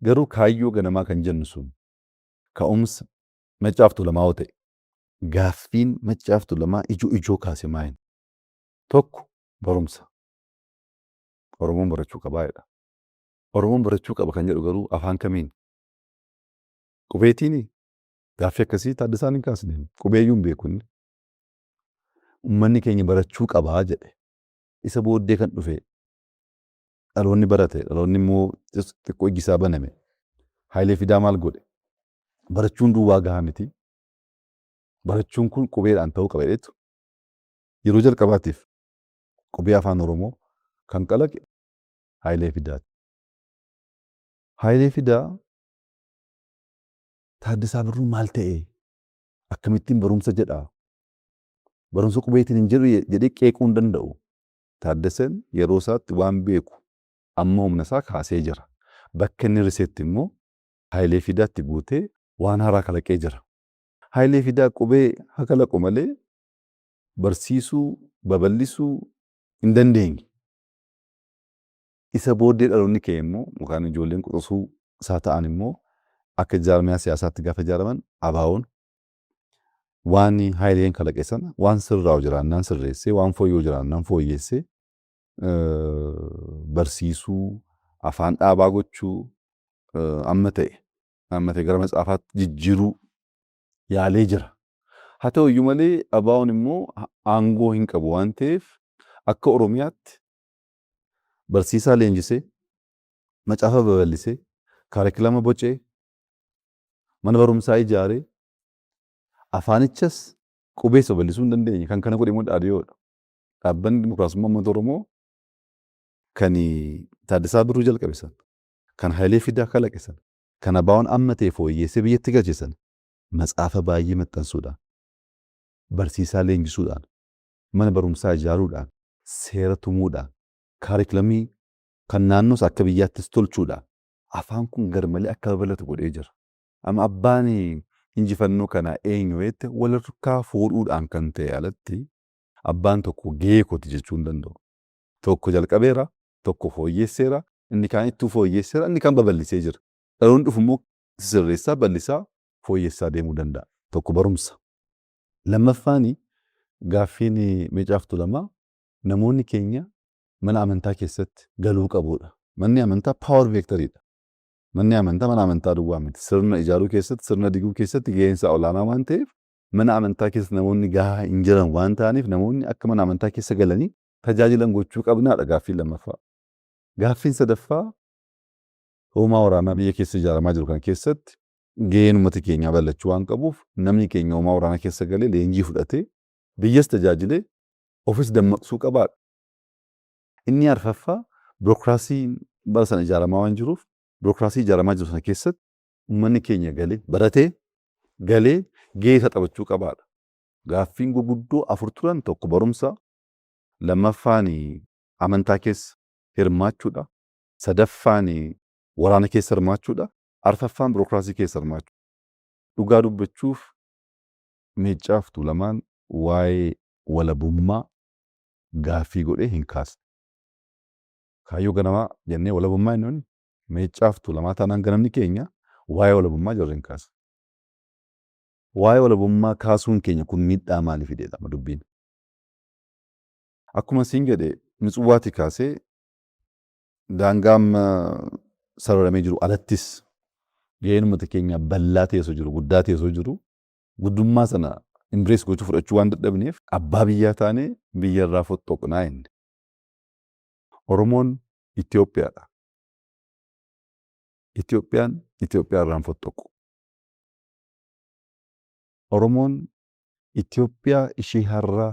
Garuu kaayyoo ganamaa kan jennu sun ka'umsa Maccaaf Tuulamaa yoo ta'e, gaaffiin Maccaaf Tuulamaa ijoo ijoo kaase maayini? Tokko barumsa. Oromoon barachuu qabaa jedha. Oromoon barachuu qaba kan jedhu garuu afaan kamiin? Qubeetiinii? Gaaffii akkasii Taaddasaan hin kaasne. Qubeeyyuu hin beeku inni. Uummanni keenya barachuu qabaa jedhe. Isa booddee kan dhufe dhaloonni barate, dhaloonni immoo xiqqoo ijji isaa baname. Hayilee Fidaa maal godhe? Barachuun duwwaa gahaa miti. Barachuun kun qubeedhaan ta'uu qaba jedheetu yeroo jalqabaatiif qubee afaan Oromoo kan kalaqe Hayilee Fidaati. Hayilee Fidaa Taaddasaa Birruu maal ta'e? Akkamittiin barumsa jedhaa? Barumsa qubeetiin hin jedhu jedhee qeequu hin danda'u. Taaddaseen yeroo isaatti waan beeku amma humna isaa kaasee jira. Bakka inni risetti immoo Hayilee Fidaatti guutee waan haaraa kalaqee jira. Hayilee Fidaa qubee haa kalaqu malee barsiisuu, babal'isuu hin dandeenye. Isa booddee dhaloonni ka'e immoo yookaan ijoolleen quxisuu isaa ta'an immoo akka jaarmiyaa siyaasaatti gaafa ijaaraman ABO'n waan Hayileen kalaqe sana waan sirraa'u jiraannaan sirreessee, waan fooyya'u jiraannaan fooyyessee barsiisuu, afaan dhaabaa gochuu amma ta'e amma ta'e gara matsaafaatti jijjiiruu yaalee jira. Haa ta'u iyyuu malee ABO'n immoo aangoo hin qabu waan ta'eef akka Oromiyaatti barsiisaa leenjisee, macaafa babal'isee, kaarikulama bocee, mana barumsaa ijaaree, afaanichas qubees babal'isuu hin dandeenye. Kan kana godhe immoo Dhaadhiyoodha. Dhaabbanni Dimokiraasummaa Uummata Oromoo kan Taaddasaa Birruu jalqabe sana, kan Hayilee Fidaa kalaqe sana, kan ABO'n amma ta'e fooyyeessee biyyatti galche sana matsaafa baay'ee maxxansuudhaan, barsiisaa leenjisuudhaan, mana barumsaa ijaaruudhaan, seera tumuudhaan, kaarikulamii kan naannoos akka biyyaattis tolchuudhaan afaan kun garmalee akka babal'atu godhee jira. Amma abbaan injifannoo kanaa eenyu jette wal harkaa fuudhuudhaan kan ta'e alatti abbaan tokko gahee kooti jechuu hin danda'u. Tokko jalqabeera, tokko fooyyesseera, inni kaan ittuu fooyyesseera, inni kaan babal'isee jira. Dhaloonni dhufu immoo sirreessaa, bal'isaa, fooyyessaa deemuu danda'a. Tokko barumsa. Lammaffaan gaaffiin Maccaaf Tuulamaa namoonni keenya mana amantaa keessatti galuu qabuudha. Manni amantaa power vectoriidha. Manni amantaa mana amantaa duwwaa miti. Sirna ijaaruu keessatti, sirna diguu keessatti gaheen isaa olaanaa waan ta'eef mana amantaa keessa namoonni gahaa hin jiran waan ta'aniif namoonni akka mana amantaa keessa galanii tajaajilan gochuu qabnaadha gaaffiin lammaffaa. Gaaffiin sadaffaa hoomaa waraanaa biyya keessa ijaaramaa jiru kana keessatti gaheen uummata keenyaa bal'achuu waan qabuuf namni keenya hoomaa waraanaa keessa galee leenjii fudhatee biyyas tajaajilee ofis dammaqsuu qabaadha. Inni arfaffaa birookiraasii bara sana ijaaramaa waan jiruuf birookiraasii ijaaramaa jiru sana keessatti uummanni keenya galee baratee galee gahee isaa taphachuu qabaadha. Gaaffiin gurguddoo afur turan tokko barumsa, lammaffaan amantaa keessa hirmaachuudha, sadaffaan waraana keessa hirmaachuudha, arfaffaan birookiraasii keessa hirmaachuu. Dhugaa dubbachuuf Maccaaf Tuulamaan waa'ee walabummaa gaaffii godhee hin kaasne. Kaayyoo ganamaa jennee walabummaa hin nuuni Maccaaf Tuulamaa taanaan ganamni keenya waa'ee walabummaa jarri hin kaasne. Waa'ee walabummaa kaasuun keenya kun miidhaa maalii fideedha amma dubbiin? Akkuma siin jedhe Mitsuwaatii kaasee daangaa amma sararamee jiru alattis gaheen uummata keenyaa bal'aa ta'e osoo jiru, guddaa ta'e osoo jiru, guddummaa sana embrace gochuu fudhachuu waan dadhabneef abbaa biyyaa taanee biyya irraa foxxoqnaa jenne. Oromoon Itoophiyaadha. Itoophiyaan Itoophiyaa irraa hin fottoqu. Oromoon Itoophiyaa ishee har'aa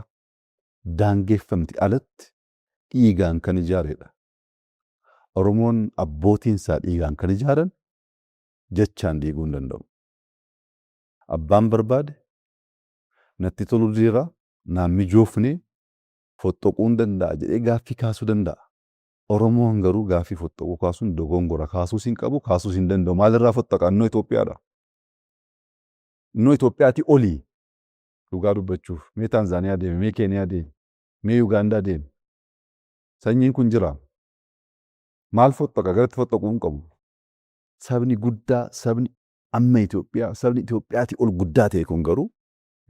daangeffamte alatti dhiigaan kan ijaaredha. Oromoon abbootiin isaa dhiigaan kan ijaaran jechaan diiguu hin danda'u. Abbaan barbaade natti toluu dideera, naan mijoofne, fottoquu hin danda'a jedhee gaaffii kaasuu danda'a. Oromoon garuu gaaffii fottoquu kaasuun dogongora, kaasuus hin qabu, kaasuus hin danda'u. Maalirraa fottoqa? Innoo Itoophiyaadha. Innoo Itoophiyaatii olii dhugaa dubbachuuf mee Taanzaaniyaa deemi, mee Keeniyaa deemi, mee Yugaandaa deemi. Sanyiin kun jira. Maal fottoqa? Garatti fottoquu hin qabu. Sabni guddaa, sabni amma Itoophiyaa, sabni Itoophiyaatii ol guddaa ta'e kun garuu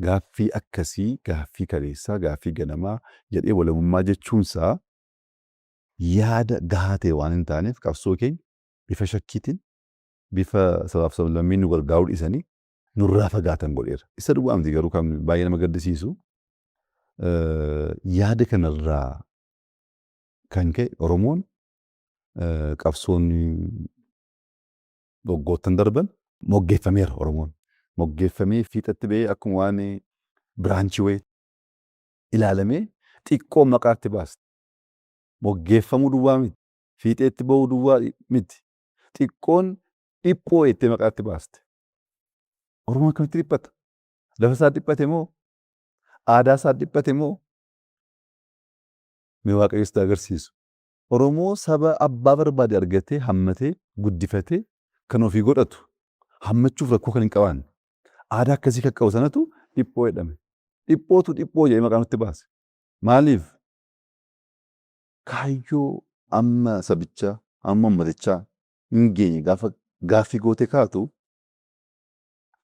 gaaffii akkasii, gaaffii kaleessaa, gaaffii ganamaa jedhee walabummaa jechuunsaa yaada gahaa ta'e waan hin taaneef qabsoo keenya bifa shakkiitiin, bifa sabaaf sablammiin nu gargaaruu dhiisanii nurraa fagaatan godheera. Isa duwwaa miti garuu kan baay'ee nama gaddisiisu, yaada kanarraa kan ka'e Oromoon qabsoon waggoottan darban moggeeffameera Oromoon. Moggeeffamee fiixatti ba'ee akkuma waan branch wayii ilaalamee xiqqoo maqaatti baasta. Moggeeffamuu duwwaa miti. Fiixeetti ba'uu duwwaa miti. Xiqqoon dhiphoo jettee maqaatti baaste. Oromoon akkamitti dhiphata? Lafa isaa dhiphate moo? Aadaa isaa dhiphate moo? Mee Waaqayyo sitti agarsiisu. Oromoo saba abbaa barbaade argatee, hammatee, guddifatee kan ofii godhatu, hammachuuf rakkoo kan hin qabaanne, aadaa akkasii kan qabu sanatu dhiphoo jedhame. Dhiphootu dhiphoo jedhee maqaa nutti baase. Maaliif? Kaayyoo amma sabichaa, amma uummatichaa hin geenye gaafa gaaffii gootee kaatu,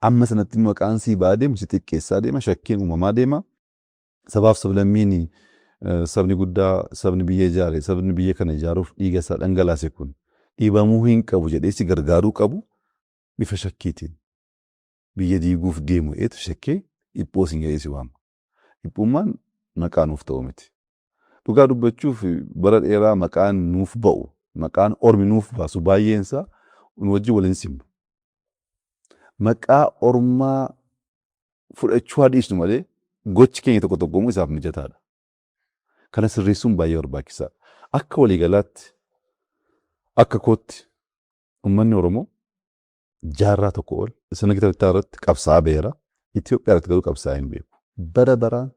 amma sanatti maqaan sii ba'aa deemu, si xiqqeessaa deema, shakkiin uumamaa deema. Sabaaf sablammiin sabni guddaa, sabni biyya ijaare, sabni biyya kana ijaaruuf dhiiga isaa dhangalaase kun dhiibamuu hin qabu jedhee si gargaaruu qabu bifa shakkiitiin biyya diiguuf deemu eetu shakkee dhiphoo siin jedhee si waama. Dhiphummaan maqaa nuuf ta'u miti. Dhugaa dubbachuuf bara dheeraa maqaan nuuf ba'u, maqaan ormi nuuf baasu baay'een isaa nu wajjin wal hin simu. Maqaa ormaa fudhachuu haa dhiisnu malee gochi keenya tokko tokko immoo isaaf mijataadha. Kana sirreessuun baay'ee barbaachisaadha. Akka waliigalaatti, akka kootti, uummanni Oromoo jaarraa tokko ol sirna gita bittaa irratti qabsaa'aa ba'eera. Itoophiyaa irratti garuu qabsaa'ee hin beeku. Bara baraan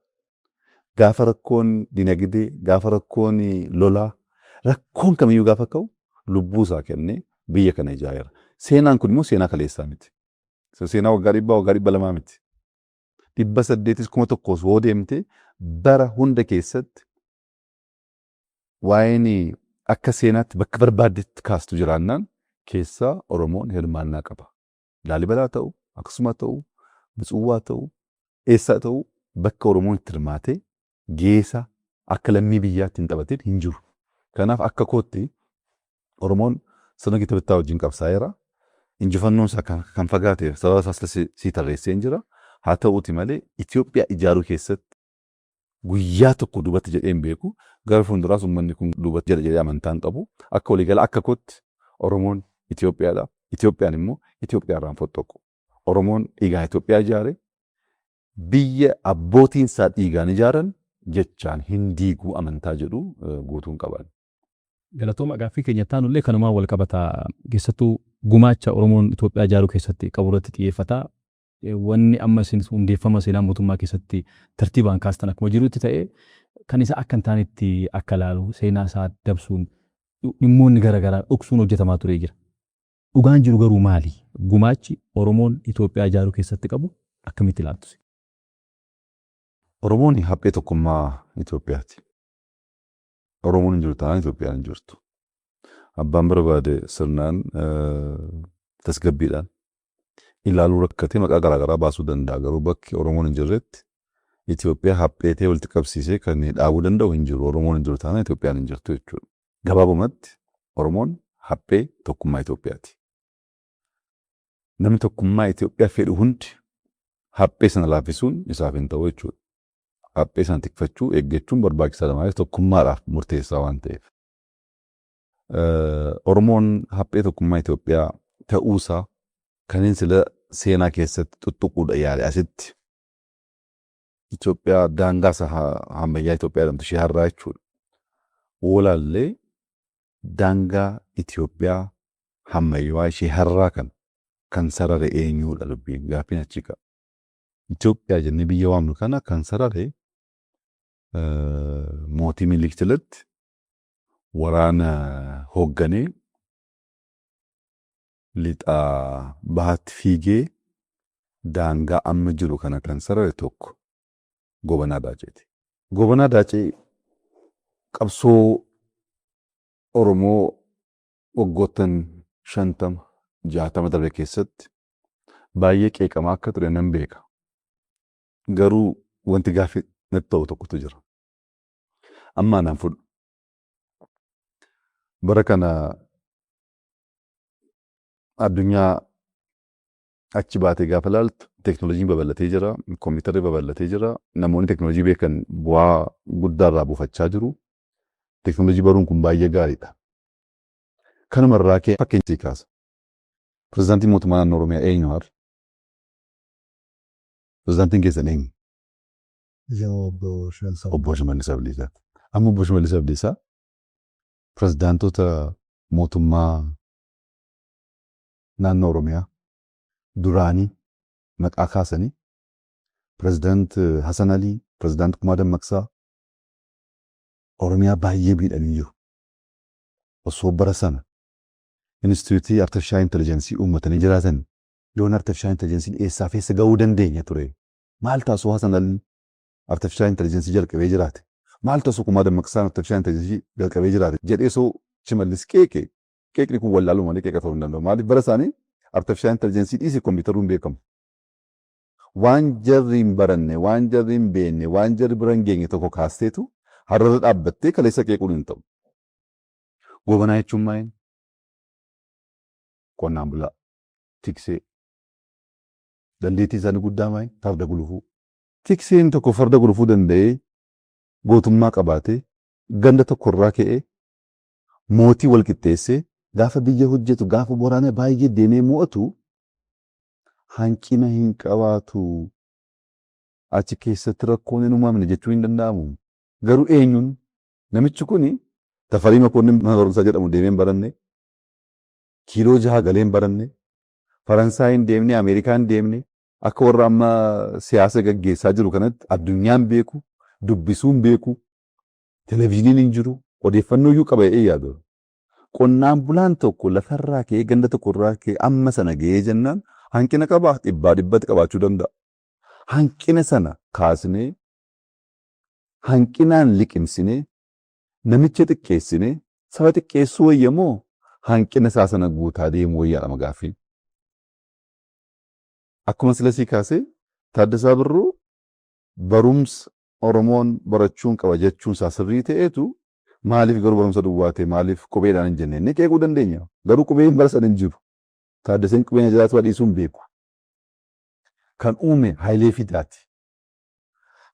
gaafa rakkoon dinagdee, gaafa rakkoon lolaa, rakkoon kamiyyuu gaafa ka'u lubbuu isaa kennee biyya kana ijaareera. Seenaan kun immoo seenaa kaleessaa miti. Seenaa waggaa 100, waggaa 200 miti. 800s 1000s hoo deemte, bara hunda keessatti waa'een akka seenaatti bakka barbaaddetti kaastu jiraannaan keessaa Oromoon hirmaannaa qaba. Laalibalaa ta'u, akkasuma ta'u, Mitsuwwaa ta'u, eessaa ta'u, bakka Oromoon itti hirmaatee geesa akka lammii biyyaatti hin taphatin hin jiru. Kanaaf akka kootti Oromoon sirna gita bittaa wajjin qabsaa'eera. Injifannoon isaa kan fagaate sababa isaas sii tarreessee hin jira. Haa ta'uuti malee Itoophiyaa ijaaruu keessatti guyyaa tokko duubatti jedhee hin beeku. Gara fuulduraas uummanni kun duubatti jedha jedhee amantaa hin qabu. Akka waliigala akka kootti Oromoon Itoophiyaadha. Itoophiyaan immoo Itoophiyaa irraa hin fottoqu. Oromoon dhiigaan Itoophiyaa ijaare, biyya abbootiin isaa dhiigaan ijaaran jechaan hin diiguu amantaa jedhu guutuun qaban. Galatooma, gaaffii keenya taanullee kanumaan wal qabata, keessattuu gumaacha Oromoon Itoophiyaa ijaaruu keessatti qabu irratti xiyyeeffata. Wanni amma isin hundeeffama seenaa mootummaa keessatti tartiibaan kaastan akkuma jirutti ta'e, kan isa akka hin taanetti akka ilaalu seenaa isaa dabsuun, dhimmoonni garaagaraa dhoksuun hojjetamaa turee jira. Dhugaan jiru garuu maali? Gumaachi Oromoon Itoophiyaa ijaaruu keessatti qabu akkamitti ilaaltu? Oromoon haphee tokkummaa Itoophiyaati. Oromoon hin jiru taanaan Itoophiyaan hin jirtu. Abbaan barbaade sirnaan tasgabbiidhaan ilaaluu rakkatee maqaa garaagaraa baasuu danda'a. Garuu bakki Oromoon hin jirretti Itoophiyaa hapheetee walitti qabsiisee kan dhaabuu danda'u hin jiru. Oromoon hin jiru taanaan Itoophiyaan hin jirtu jechuudha. Gabaabumatti Oromoon haphee tokkummaa Itoophiyaati. Namni tokkummaa Itoophiyaa fedhu hundi haphee sana laaffisuun isaaf hin ta'u jechuudha. Haphee sana tikfachuu, eeggachuun barbaachisaadha. Maaliif? Tokkummaadhaaf murteessaa waan ta'eef. Oromoon haphee tokkummaa Itoophiyaa ta'uusaa kanneen sila seenaa keessatti tuttuquudha yaale asitti Itoophiyaa daangaa isaa ammayyaa Itoophiyaa jedhamtu ishee har'aa jechuudha. Oolaallee daangaa Itoophiyaa ammayyaa ishee har'aa kana kan sarare eenyuudha dubbiin gaaffiin achi ka'a. Itoophiyaa jennee biyya waamnu kana kan sarare mootii Minilik jalatti waraana hoogganee lixaa bahaatti fiigee daangaa amma jiru kana kan sarare tokko Gobanaa Daaceeti. Gobanaa Daacee qabsoo Oromoo waggoottan 50, 60 darbe keessatti baay'ee qeeqamaa akka ture nan beeka. Garuu wanti gaaffii natti ta'u tokkotu jira. Amma anaan fudhu. Bara kana addunyaa achi baatee gaafa ilaaltu teeknooloojiin babal'atee jira, kompiitarri babal'atee jira, namoonni teeknooloojii beekan bu'aa guddaa irraa buufachaa jiru. Teeknooloojii baruun kun baay'ee gaariidha. Kanuma irraa ka'ee fakkeenya sii kaasa. Pirezidaantiin mootummaa naannoo Oromiyaa eenyu har'a? Pirezidaantiin keessan eenyu? Obbo Shimallis. Obbo Shimallis Abdiisaa. Amma Obbo Shimallis Abdiisaa pirezidaantota mootummaa naannoo Oromiyaa duraanii maqaa kaasanii Pirezidaant Hasan Alii, Pirezidaant Kumaa Dammaqsaa Oromiyaa baay'ee miidhanii jiru. Osoo bara sana Inistituutii Artifishaal Intelligensii uummatanii jiraatan yoon Artifishaal Intelligensiin eessaaf eessa ga'uu dandeenya ture. Maal taasisuu Hasan Alii Artifishaal Intelligensii jalqabee jiraate? Maal taasisuu Kumaa Dammaqsaan Artifishaal Intelligensii jalqabee jiraate? Jedhee osoo Shimallis qeeqe, qeeqni kun wallaaluu malee qeeqa ta'uu hin danda'u. Maaliif bara isaanii Artifishaal Intelligensii dhiisee kompiitaruu hin beekamu. Waan jarri hin baranne, waan jarri hin beekne, waan jarri bira hin geenye tokko kaasteetu har'arra dhaabbattee kaleessa qeequun hin ta'u. Gobanaa jechuun maali? Qonnaan bulaa, tiksee. Dandeettiin isaanii guddaa maali? Farda gulufuu. Tikseen tokko farda gulufuu danda'ee gootummaa qabaatee ganda tokkorraa ka'ee mootii wal qixxeessee gaafa biyya hojjetu, gaafa waraana baay'ee deemee mo'atu hanqina hin qabaatu. Achi keessatti rakkoon hin uumamne jechuun hin danda'amu. Garuu eenyuun namichi kuni Tafarii Makoonnin mana barumsaa jedhamu deemee hin baranne, kiiloo 6 galee hin baranne, Faransaay hin deemne, Ameerikaa hin deemne, akka warra amma siyaasa gaggeessaa jiru kanatti addunyaan beeku, dubbisuu hin beeku, televizyiiniin hin jiru, odeeffannoo iyyuu qaba jedhee yaadu. Qonnaan bulaan tokko lafarraa ka'ee ganda tokkorraa ka'ee amma sana ga'ee jennaan hanqina qabaa dhibbaa dhibbatti qabaachuu danda'a. Hanqina sana kaasnee hanqinaan liqimsinee namicha xiqqeessinee saba xiqqeessuu wayya moo hanqina isaa sana guutaa deemuu wayyaadha gaaffiin. Akkuma sila sii kaasee Taaddasaa Birruu barumsa Oromoon barachuun qaba jechuun isaa sirrii ta'eetu maaliif garuu barumsa duwwaa ta'e maaliif qubeedhaan hin jenne inni qeequu dandeenya. Garuu qubeen bara sana hin jiru. Taaddaseen qubeen jiraatu dhiisuu hin beeku. Kan uume Hayilee Fidaati.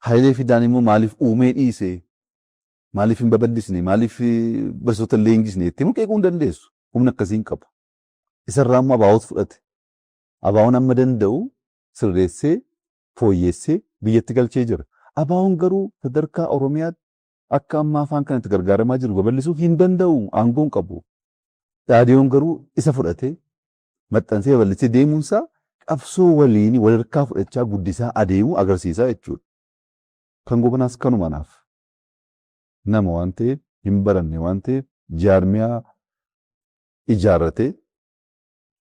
Hayilee Fidaan immoo maaliif uumee dhiise? Maaliif hin babal'isne? Maaliif barsiisota hin leenjisne? Jettee immoo qeequu hin dandeessu. Humna akkasii hin qabu. Isarraa immoo ABOtu fudhate. ABOn amma danda'u sirreessee fooyyessee biyyatti galchee jira. ABOn garuu sadarkaa Oromiyaatti akka amma afaan kanatti gargaaramaa jiru babal'isuu hin danda'u. Aangoo hin qabu. Dhaadiyoon garuu isa fudhatee maxxansee babal'isee deemuunsaa qabsoo waliin walharkaa fudhachaa guddisaa adeemuu agarsiisaa jechuudha. Kan Gobanaas kanuma naaf. Nama waan ta'eef hin baranne waan ta'eef jaarmiyaa ijaarratee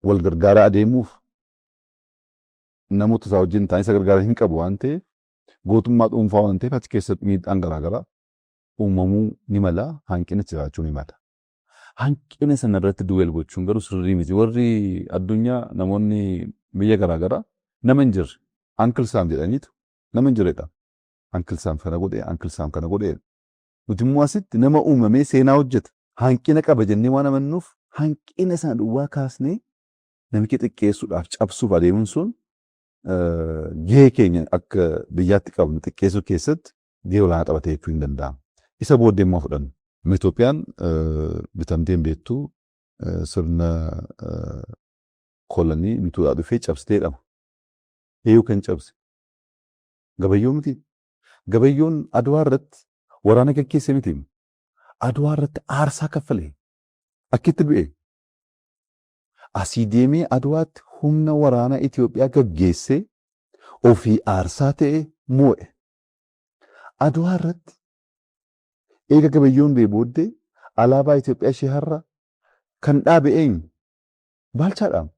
wal gargaaraa adeemuuf namoota isaa wajjin ta'anii isa gargaaran hin qabu waan ta'eef gootummaa dhuunfaa waan ta'eef achi keessatti miidhaan garaagaraa uumamuu ni mala, hanqinni jiraachuu ni mala. Hanqina sana irratti duwweel gochuun garuu sirrii miti. Warri addunyaa namoonni biyya garaagaraa nama hin jirre Uncle Sam jedhaniitu nama hin jirredha. Uncle Sam kana godhe, Uncle Sam kana godhe. Nuti immoo asitti nama uumamee seenaa hojjeta. Hanqina qaba jennee waan amannuuf hanqina sana duwwaa kaasnee namicha xiqqeessuudhaaf cabsuuf adeemuun sun gahee keenya akka biyyaatti qabnu xiqqeessuu keessatti gahee olaanaa taphatee jechuu hin danda'amu. Isa booddee immoo fudhannu. Itoophiyaan bitamtee hin beektu, sirna kolonii bituudhaa dhufee cabsitee jedhama. Eenyu kan cabse? Gabayyoo miti. Gabayyoon Adwaa irratti waraana gaggeesse miti. Adwaa irratti aarsaa kaffale. Akkitti du'e. Asii deemee Adwaatti humna waraanaa Itoophiyaa gaggeessee ofii aarsaa ta'e moo'e. Adwaa irratti eega Gabayyoon du'e booddee alaabaa Itoophiyaa ishee har'a kan dhaabe eenyu? Baalchaadha.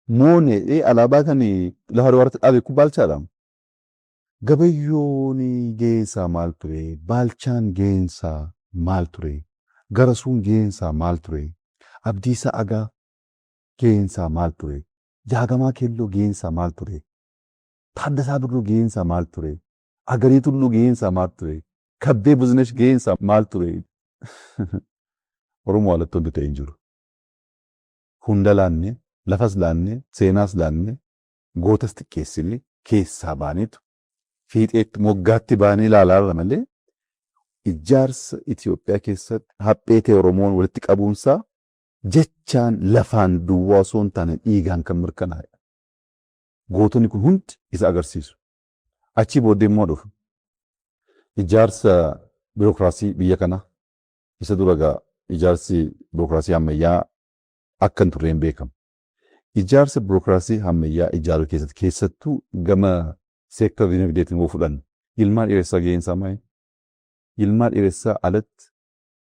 Moonee alaabaa kan lafa Adwaa irratti dhaabe kun Baalchaadha. Gabayyoon gaheensaa maal ture? Baalchaan gaheensaa maal ture? Garasuun gaheensaa maal ture? Abdiisaa Agaa gaheensaa maal ture? Jaagamaa Keelloo gaheensaa maal ture? Taaddasaa Birruu gaheensaa maal ture? Agarii Tulluu gaheensaa maal ture? Kabbee Buzinesh gaheensaa maal ture? Oromoo alatti wanti ta'e hin jiru. Hunda laanne, lafas laanne, seenaas laanne, gootas xiqqeessine keessaa baaneetu fiixeetti moggaatti baanee ilaalaa irra malee, ijaarsa Itoophiyaa keessatti haphee ta'e Oromoon walitti qabuunsaa jechaan lafaan duwwaa osoo hin taane dhiigaan kan mirkanaa'e. Gootonni kun hundi isa agarsiisu. Achii booddee immoo dhufu. Ijaarsa biirokiraasii biyya kanaa isa dura egaa ijaarsi biirokiraasii ammayyaa akka hin turreen beekama. Ijaarsa biirokiraasii ammayyaa ijaaruu keessatti, keessattuu gama seektara dinagdeetiin yoo fudhanne, Yilmaa Dheeressaa gaheen isaa maali? Yilmaa Dheeressaa alatti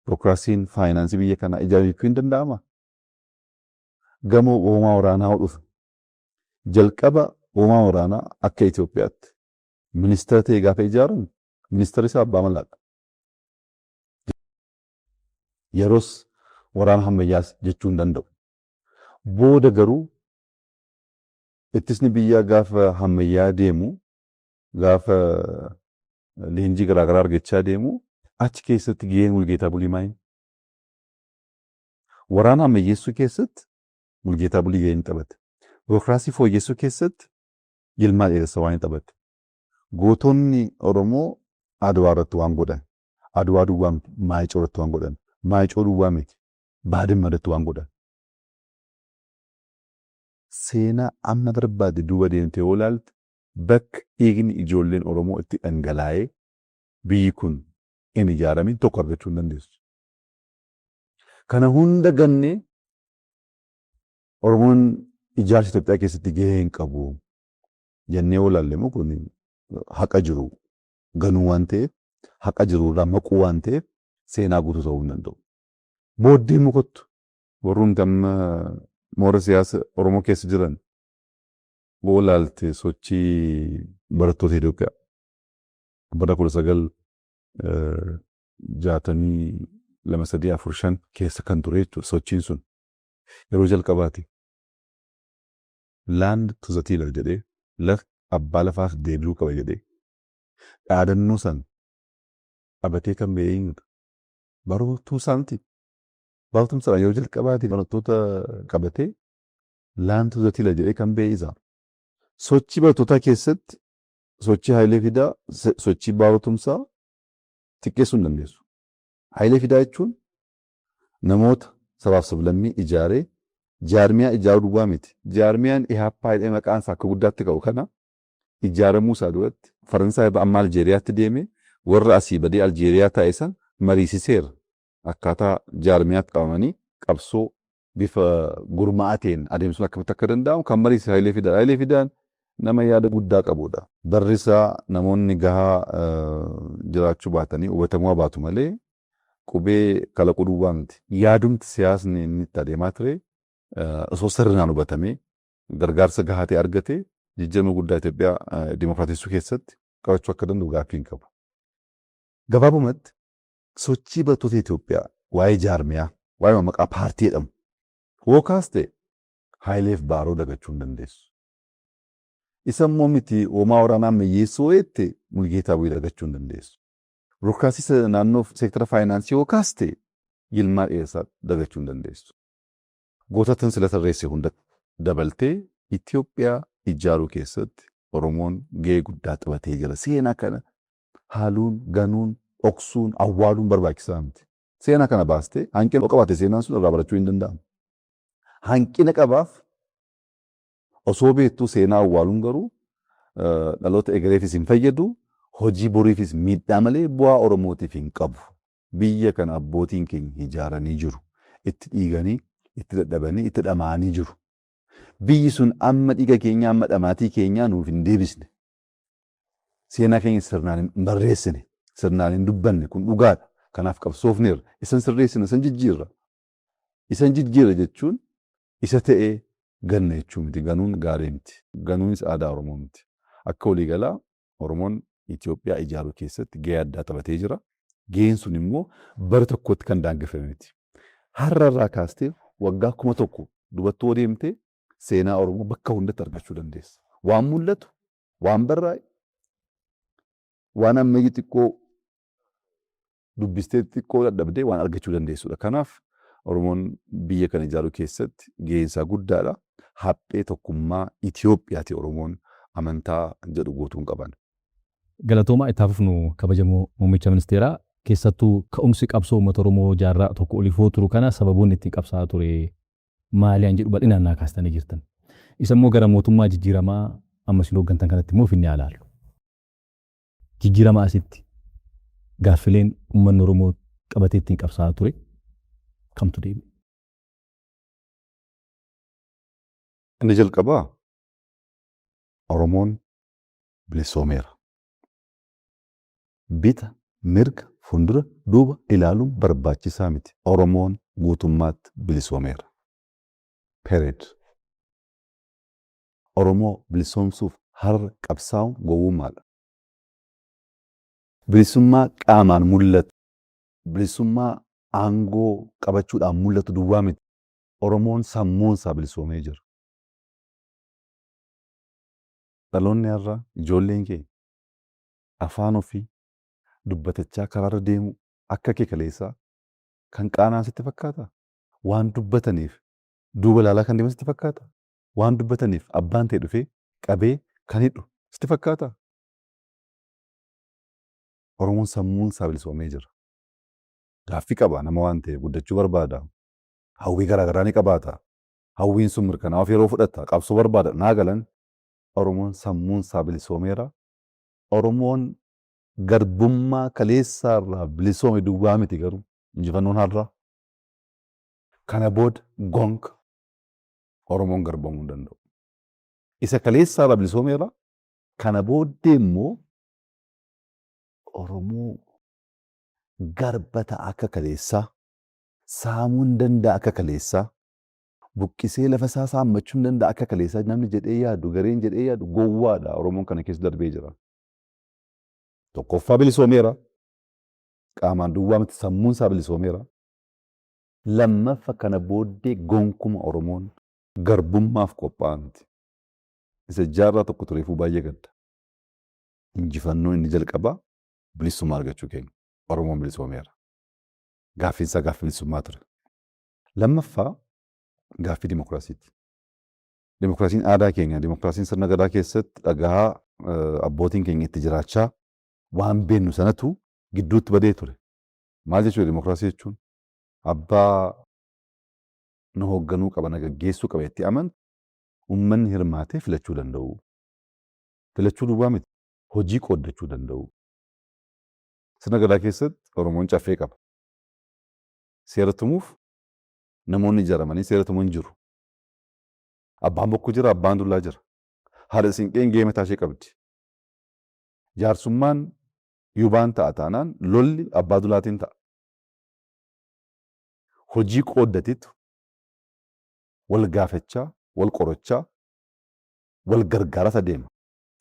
biirokiraasiin faayinaansii biyya kanaa ijaaruu jechuu hin danda'amaa? Gama hoomaa waraanaa yoo dhufe, jalqaba hoomaa waraanaa akka Itoophiyaatti ministeera ta'e gaafa ijaaramu ministeerri isaa abbaa malaadha. Yeroos waraana ammayyaas jechuu hin danda'u. Booda garuu ittisni biyyaa gaafa ammayyaa deemu, gaafa leenjii garaagaraa argachaa deemu, achi keessatti gaheen Mulgeetaa Bulii maali? Waraana ammayyeessuu keessatti Mulgeetaa Bulii gaheen taphate. Biirokiraasii fooyyessuu keessatti Yilmaa Dheeressaa waan taphate. Gootonni Oromoo Adwaa irratti waan godhan. Adwaa duwwaa miti, Maayicoo irratti waan godhan. Maayicoo duwwaa miti, Baadimma irratti waan godhan. Seenaa amma barbaade duuba deemtee yoo ilaalte, bakka dhiigni ijoolleen Oromoo itti dhangalaa'ee biyyi kun hin ijaaramin tokko argachuu hin dandeessu. Kana hunda gannee Oromoon ijaarsa Itoophiyaa keessatti gahee hin qabu jennee yoo ilaalle immoo, kun haqa jiru ganuu waan ta'eef, haqa jiru irraa maquu waan ta'eef, seenaa guutuu ta'uu hin danda'u. Booddee immoo kottu, warrumti amma moora siyaasa Oromoo keessa jiran yoo ilaalte, sochii barattoota Itoophiyaa bara 1962, 3, 4, 5 keessa kan ture jechuudha. Sochiin sun yeroo jalqabaati. "Land to the tiller" jedhee, lafti abbaa lafaaf deebi'uu qaba jedhee dhaadannoo san qabatee kan ba'e eenyudha? Baaroo Tumsaa miti. Baaroo Tumsaadhaan yeroo jalqabaati barattoota qabatee "Land to the tiller" jedhee kan ba'e isa. Sochii barattootaa keessatti sochii Hayilee Fidaa, sochii Baaroo Tumsaa xiqqeessuu hin dandeessu. Hayilee Fidaa jechuun namoota sabaaf sablammii ijaaree jaarmiyaa ijaaruu duwwaa miti. Jaarmiyaan Ihaappaa jedhee maqaan isaa akka guddaatti ka'u kana ijaaramuu isaa duratti Faransaay irraa amma Aljeeriyaatti deemee warra asii badee Aljeeriyaa taa'e san mariisiseera. Akkaataa jaarmiyaatti qabamanii qabsoo bifa gurmaa'aa ta'een adeemsisuun akkamitti akka danda'amu kan mariisise Hayilee Fidaadha. Hayilee Fidaan nama yaada guddaa qabudha. Barri isaa namoonni gahaa jiraachuu baatanii hubatamuu baatu malee, qubee kalaquu duwwaa miti. Yaadumti siyaasni inni itti adeemaa ture osoo sirnaan hubatamee gargaarsa gahaa ta'e argate, jijjiirama guddaa Itoophiyaa dimokiraatessuu keessatti qabachuu akka danda'u gaaffii hin qabu. Gabaabumatti, sochii barattoota Itoophiyaa, waa'ee jaarmiyaa, waa'ee maqaa paartii jedhamu hookaas ta'e, Hayileef Baaroo dagachuu hin dandeessu. Isa immoo miti, hoomaa waraanaa ammayyeessuu jette, Mulgeetaa Bu'ii dagachuu hin dandeessu. Biirokiraasii naannoo seektara faayinaansii hookaas ta'e, Yilmaa Dheeressaa dagachuu hin dandeessu. Gootatan sila tarreesse hunda dabaltee Itoophiyaa ijaaruu keessatti Oromoon gahee guddaa taphatee jira. Seenaa kana haaluun, ganuun, dhoksuun, awwaaluun barbaachisaa miti. Seenaa kana baastee hanqina qabaate seenaan sun irraa barachuu hin danda'amu. Hanqina qabaaf osoo beektuu seenaa awwaaluun garuu dhaloota egereefis hin fayyadu, hojii boriifis miidhaa malee bu'aa Oromootiif hin qabu. Biyya kana abbootiin keenya ijaaranii jiru. Itti dhiiganii, itti dadhabanii, itti dhama'anii jiru. Biyyi sun amma dhiiga keenyaa, amma dhamaatii keenyaa nuuf hin deebisne. Seenaa keenya sirnaan hin barreessine, sirnaan hin dubbanne kun dhugaadha. Kanaaf qabsoofneerra. Isan sirreessina, isan jijjiirra. Isan jijjiirra jechuun isa ta'ee ganna jechuu miti. Ganuun gaarii miti. Ganuunis aadaa Oromoo miti. Akka waliigalaa Oromoon Itoophiyaa ijaaruu keessatti gahee addaa taphatee jira. Gaheen sun immoo bara tokkotti kan daangeffame miti. Har'a irraa kaastee waggaa 1000 dubattuu deemtee seenaa Oromoo bakka hundatti argachuu dandeessa. Waan mul'atu, waan barraa'e, waan ammayyi xiqqoo dubbistee xiqqoo dadhabdee waan argachuu dandeessudha. Kanaaf Oromoon biyya kana ijaaruu keessatti gaheen isaa guddaadha. Haphee tokkummaa Itoophiyaati Oromoon amantaa jedhu guutuun qaban. Galatoomaa itti fufnu kabajamoo muummicha ministeeraa keessattuu ka'umsi qabsoo uummata Oromoo jaarraa tokko oliif turu kana sababoonni ittiin qabsaa'aa ture maali an jedhu bal'inaan naa kaastanii jirtan. Isa immoo gara mootummaa jijjiiramaa amma isin hooggantan kanatti immoo finne alaallu. Jijjiirama asitti gaaffileen uummanni Oromoo qabatee ittiin qabsaa'aa ture kamtu deebi'e? Inni jalqabaa Oromoon bilisoomeera. Bita, mirga, fuuldura, duuba ilaaluun barbaachisaa miti. Oromoon guutummaatti bilisoomeera. Period. Oromoo bilisoomsuuf har'a qabsaa'uun gowwummaadha. Bilisummaa qaamaan mul'atu, bilisummaa aangoo qabachuudhaan mul'atu duwwaa miti. Oromoon sammuun isaa bilisoomee jira. Dhaloonni har'aa ijoolleen keenya afaan ofii dubbatachaa karaarra deemu akka kee kaleessaa kan qaanaan sitti fakkaata? Waan dubbataniif duuba ilaalaa kan deeman sitti fakkaata? Waan dubbataniif abbaan ta'e dhufee qabee kan hidhu sitti fakkaata? Oromoon sammuun isaa bilisoomee jira. Gaaffii qaba nama waan ta'eef guddachuu barbaada. Hawwii garaagaraa ni qabaata. Hawwiin sun mirkanaa'uuf yeroo fudhata. Qabsoo barbaada. Naa galan Oromoon sammuun isaa bilisoomeera. Oromoon garbummaa kaleessaa irraa bilisoome duwwaa miti garuu injifannoon har'aa. Kana booda gonka Oromoon garboomuu hin danda'u. Isa kaleessaa irraa bilisoomeera. Kana booddee immoo Oromoo garba ta'a akka kaleessaa, saamuu hin danda'a akka kaleessaa, buqqisee lafa isaa saammachuu hin danda'a akka kaleessaa namni jedhee yaadu, gareen jedhee yaadu gowwaadha. Oromoon kana keessa darbee jira. Tokkoffaa bilisoomeera. Qaamaan duwwaa miti sammuun isaa bilisoomeera. Lammaffa kana booddee gonkuma Oromoon garbummaaf qophaa'aa miti. Isa jaarraa tokko tureefuu baay'ee gadda. Injifannoon inni jalqabaa bilisummaa argachuu keenya. Oromoon bilisoomeera. Gaaffiin isaa gaaffii bilisummaa ture. Lammaffaa gaaffii dimokiraasiiti. Dimokiraasiin aadaa keenya, dimokiraasiin sirna gadaa keessatti dhagaa abbootiin keenya itti jiraachaa waan beennu sanatu gidduutti badee ture. Maal jechuudha dimokiraasii jechuun? Abbaa nu hoogganuu qaba, na gaggeessuu qaba itti amantu uummanni hirmaatee filachuu danda'u. Filachuu duwwaa miti, hojii qooddachuu danda'u. Sirna gadaa keessatti Oromoon caffee qaba. Seera tumuuf namoonni ijaaramanii seera tuman jiru. Abbaan bokkuu jira, abbaan dullaa jira. Haadha siinqeen gahee mataa ishee qabdi. Jaarsummaan yubaan ta'a taanaan lolli abbaa dulaatiin ta'a. Hojii qooddatetu wal gaafachaa, wal qorachaa, wal gargaaras adeema.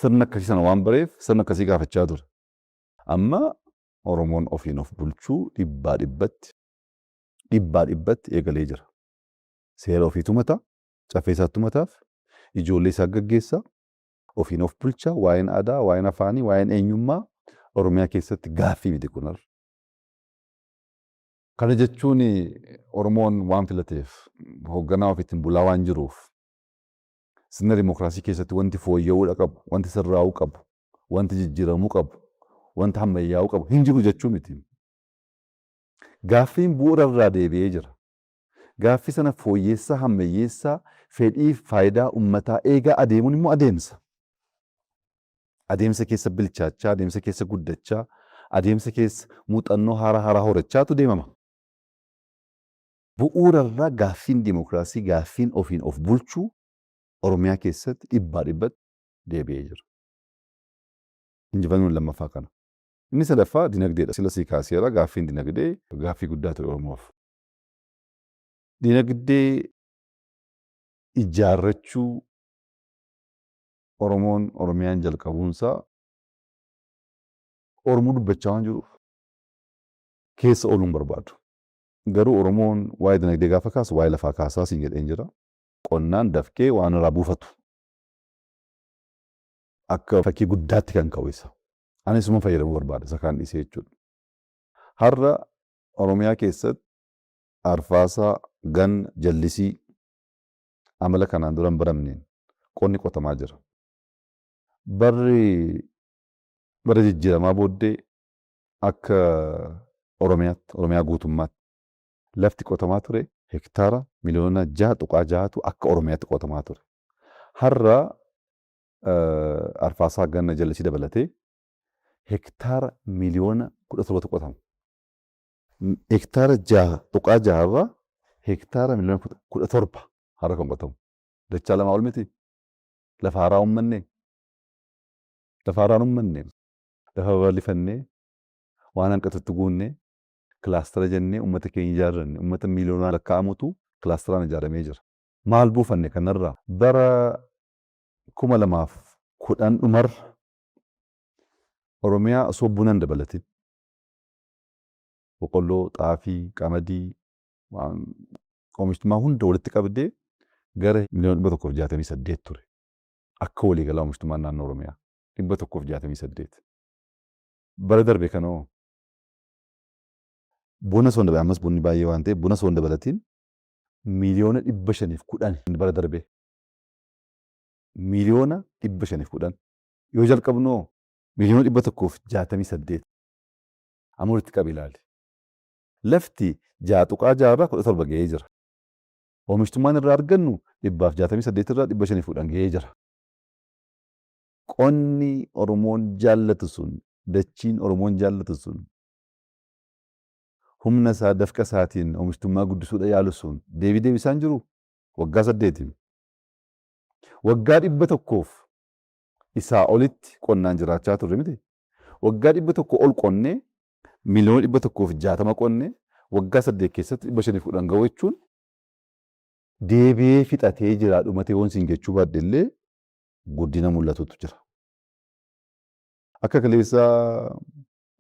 Sirna akkasii sana waan bareef sirna akkasii gaafachaa ture. Amma Oromoon ofiin of bulchuu dhibbaa dhibbatti dhibbaa dhibbatti eegalee jira. Seera ofii tumata, caffee isaa tumataaf, ijoollee isaa gaggeessa, ofiin of bulcha, waa'een aadaa, waa'een afaanii, waa'een eenyummaa Oromiyaa keessatti gaaffii miti kun har'a. Kana jechuun Oromoon waan filateef hoogganaa ofiitiin bulaa waan jiruuf sirna dimokiraasii keessatti wanti fooyya'uudha qabu, wanti sirraa'uu qabu, wanti jijjiiramuu qabu, wanti ammayyaa'uu qabu hin jiru jechuu miti. Gaaffiin bu'uura irraa deebi'ee jira. Gaaffii sana fooyyeessaa, hammayyeessaa, fedhii fi faayidaa uummataa eegaa adeemuun immoo adeemsa. Adeemsa keessa bilchaachaa, adeemsa keessa guddachaa, adeemsa keessa muuxannoo haaraa haaraa horachaatu deemama. Bu'uura irraa gaaffiin dimokiraasii, gaaffiin ofiin of bulchuu Oromiyaa keessatti dhibbaa dhibbatti deebi'ee jira. Injifannoon lammaffaa kana. Inni sadaffaa dinagdeedha. Sila sii kaaseera, gaaffiin dinagdee gaaffii guddaa ture Oromoof. Dinagdee ijaarrachuu Oromoon Oromiyaan jalqabuunsaa Oromoo dubbachaa waan jiruuf keessa ooluu hin barbaadu. Garuu Oromoon waa'ee dinagdee gaafa kaasu waa'ee lafaa kaasaa siin jedheen jira. Qonnaan dafqee waan irraa buufatu. Akka fakkii guddaatti kan ka'u isa. Ani isuma fayyadamuu barbaada isa kaan dhiisee jechuudha. Har'a Oromiyaa keessatti arfaasaa, ganna, jallisii amala kanaan dura hin baramneen qonni qotamaa jira. Barri bara jijjiiramaa booddee akka Oromiyaatti, Oromiyaa guutummaatti lafti qotamaa ture hektaara miliyoona 6.6tu akka Oromiyaatti qotamaa ture. Har'a arfaasaa, ganna, jallisii dabalatee hektaara miliyoona 17tu qotama. Hektaara 6.6 irraa hektaara miliyoona 17 har'a kan qotamu. Dachaa lamaa ol miti. Lafa haaraa uummanne. Lafa haaraan uummanne. Lafa babal'ifannee waan hanqatutti guunnee kilaastara jennee uummata keenya ijaarranne, uummata miiliyoonaan lakkaa'amutu kilaastaraan ijaaramee jira. Maal buufanne kanarraa? Bara 2010 dhumarra Oromiyaa osoo buna hin dabalatin boqqolloo, xaafii, qamadii, waan oomishtummaa hunda walitti qabdee gara miliyoona 168 ture. Akka waliigalaa oomishtummaan naannoo Oromiyaa 168. Bara darbe kanoo buna osoo hin dabalatin, ammas bunni baay'ee waan ta'eef buna osoo hin dabalatin miliyoona 510 bara darbe. Miliyoona 510. Yoo jalqabnu hoo miliyoona 168. Amma walitti qabi ilaali. Lafti 6.6 irraa 17 ga'ee jira. Oomishtummaan irraa argannu 168 irraa 510 ga'ee jira. Qonni Oromoon jaallatu sun, dachiin Oromoon jaallatu sun, humna isaa dafqa isaatiin oomishtummaa guddisuudha yaalu sun deebii deebisaa hin jiru waggaa saddeetiin. Waggaa 100f isaa olitti qonnaan jiraachaa turre miti. Waggaa 100 ol qonnee miliyoona 160 qonnee waggaa 8 keessatti 510 ga'uu jechuun deebi'ee fixatee jira, dhumatee yoon siin jechuu baadhe illee guddina mul'atutu jira. Akka kaleessaa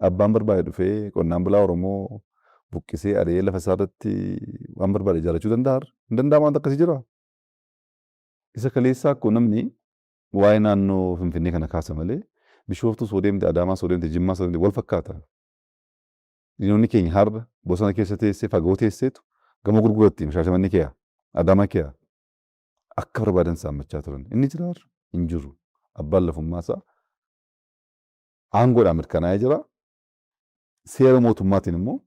abbaan barbaade dhufee qonnaan bulaa Oromoo buqqisee ari'ee lafa isaa irratti waan barbaade ijaarrachuu danda'a har'a? Hin danda'amu, wanta akkasii jira. Isa kaleessaa akkoo namni waa'ee naannoo Finfinnee kana kaasa malee Bishooftuu soo deemte, Adaamaa soo deemte, Jimmaa soo deemte wal fakkaata. Diinonni keenya har'a bosona keessa teessee fagoo teesseetu gamoo gurguratti Shaashamannee keeya, Adaamaa keeya. Akka barbaadan saammachaa turan. Inni jira har'a? Hin jiru. Abbaan lafummaa isaa aangoodhaan mirkanaa'ee jira. Seera mootummaatiin immoo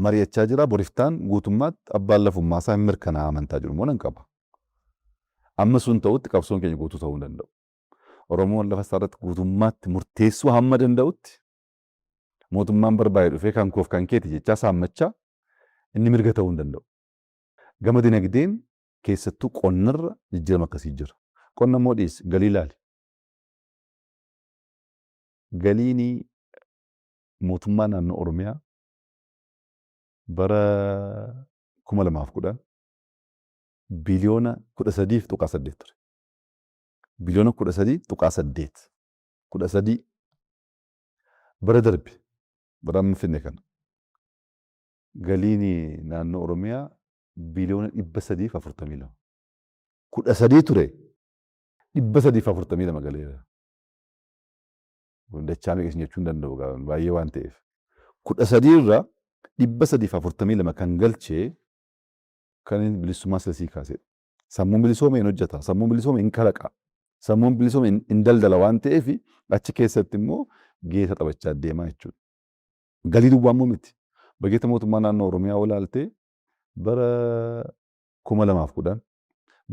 mari'achaa jira. Boriftaan guutummaatti abbaan lafummaa isaa hin mirkanaa'a amantaa jedhu immoo nan qaba. Amma sun ta'utti qabsoon keenya guutuu ta'uu hin danda'u. Oromoon lafa isaa irratti guutummaatti murteessuu hamma danda'utti mootummaan barbaade dhufee kan koof kan keeti jechaa saammachaa inni mirga ta'uu hin danda'u. Gama dinagdeen keessattuu qonnarra jijjiirama akkasii jira. Qonna immoo dhiisi, galii ilaali. Galiin mootummaa naannoo Oromiyaa bara 2010 biliyoona 13.8 ture. Biliyoona 13.8. 13 bara darbe, bara amma finne kana galiin naannoo Oromiyaa biliyoona 342. 13 ture, 342 galeera. Kun dachaa meeqa isin jechuu hin danda'u baay'ee waan ta'eef. 13 irraa 342 kan galchee kan inni bilisummaa sila sii kaasedha. Sammuun bilisoome hin hojjeta. Sammuun bilisoome hin kalaqa. Sammuun bilisoome hin daldala waan ta'eef achi keessatti immoo geeta taphachaa deemaa jechuudha. Galii duwwaa immoo miti. Bajeta mootummaa naannoo Oromiyaa yoo ilaalte, bara 2010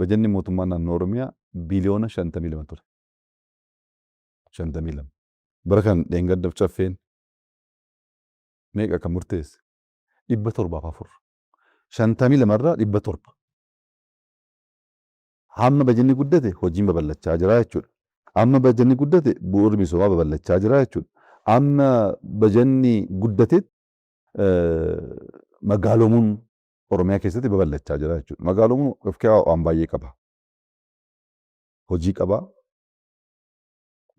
bajanni mootummaa naannoo Oromiyaa biliyoona 52 ture. 52. Bara kan dheengaddaaf caffeen meeqa kan murteesse? 704. 52rraa 700. Hamma bajanni guddate hojiin babal'achaa jira jechuudha. Amma bajanni guddate bu'uurri misoomaa babal'achaa jira jechuudha. Amma bajanni guddatetti magaalomuun Oromiyaa keessatti babal'achaa jira jechuudha. Magaalomuun of keessaa waan baay'ee qaba. Hojii qaba,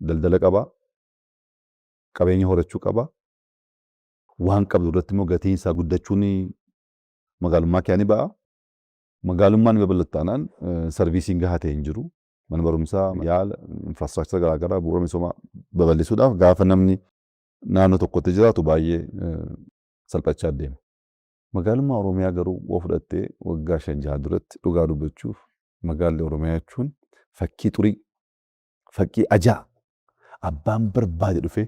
daldala qaba, qabeenya horachuu qaba. Waan qabdu irratti immoo gatiin isaa guddachuun magaalummaa kee ni ba'a. Magaalummaan babal'atu taanaan serviceiin gahaa ta'e hin jiru. Mana barumsaa, yaala, infrastructure garaagaraa, bu'uura misoomaa babal'isuudhaaf gaafa namni naannoo tokkotti jiraatu baay'ee salphachaa deema. Magaalummaa Oromiyaa garuu yoo fudhattee, waggaa 5-6 duratti, dhugaa dubbachuuf, magaalli Oromiyaa jechuun fakkii xurii, fakkii ajaa, abbaan barbaade dhufee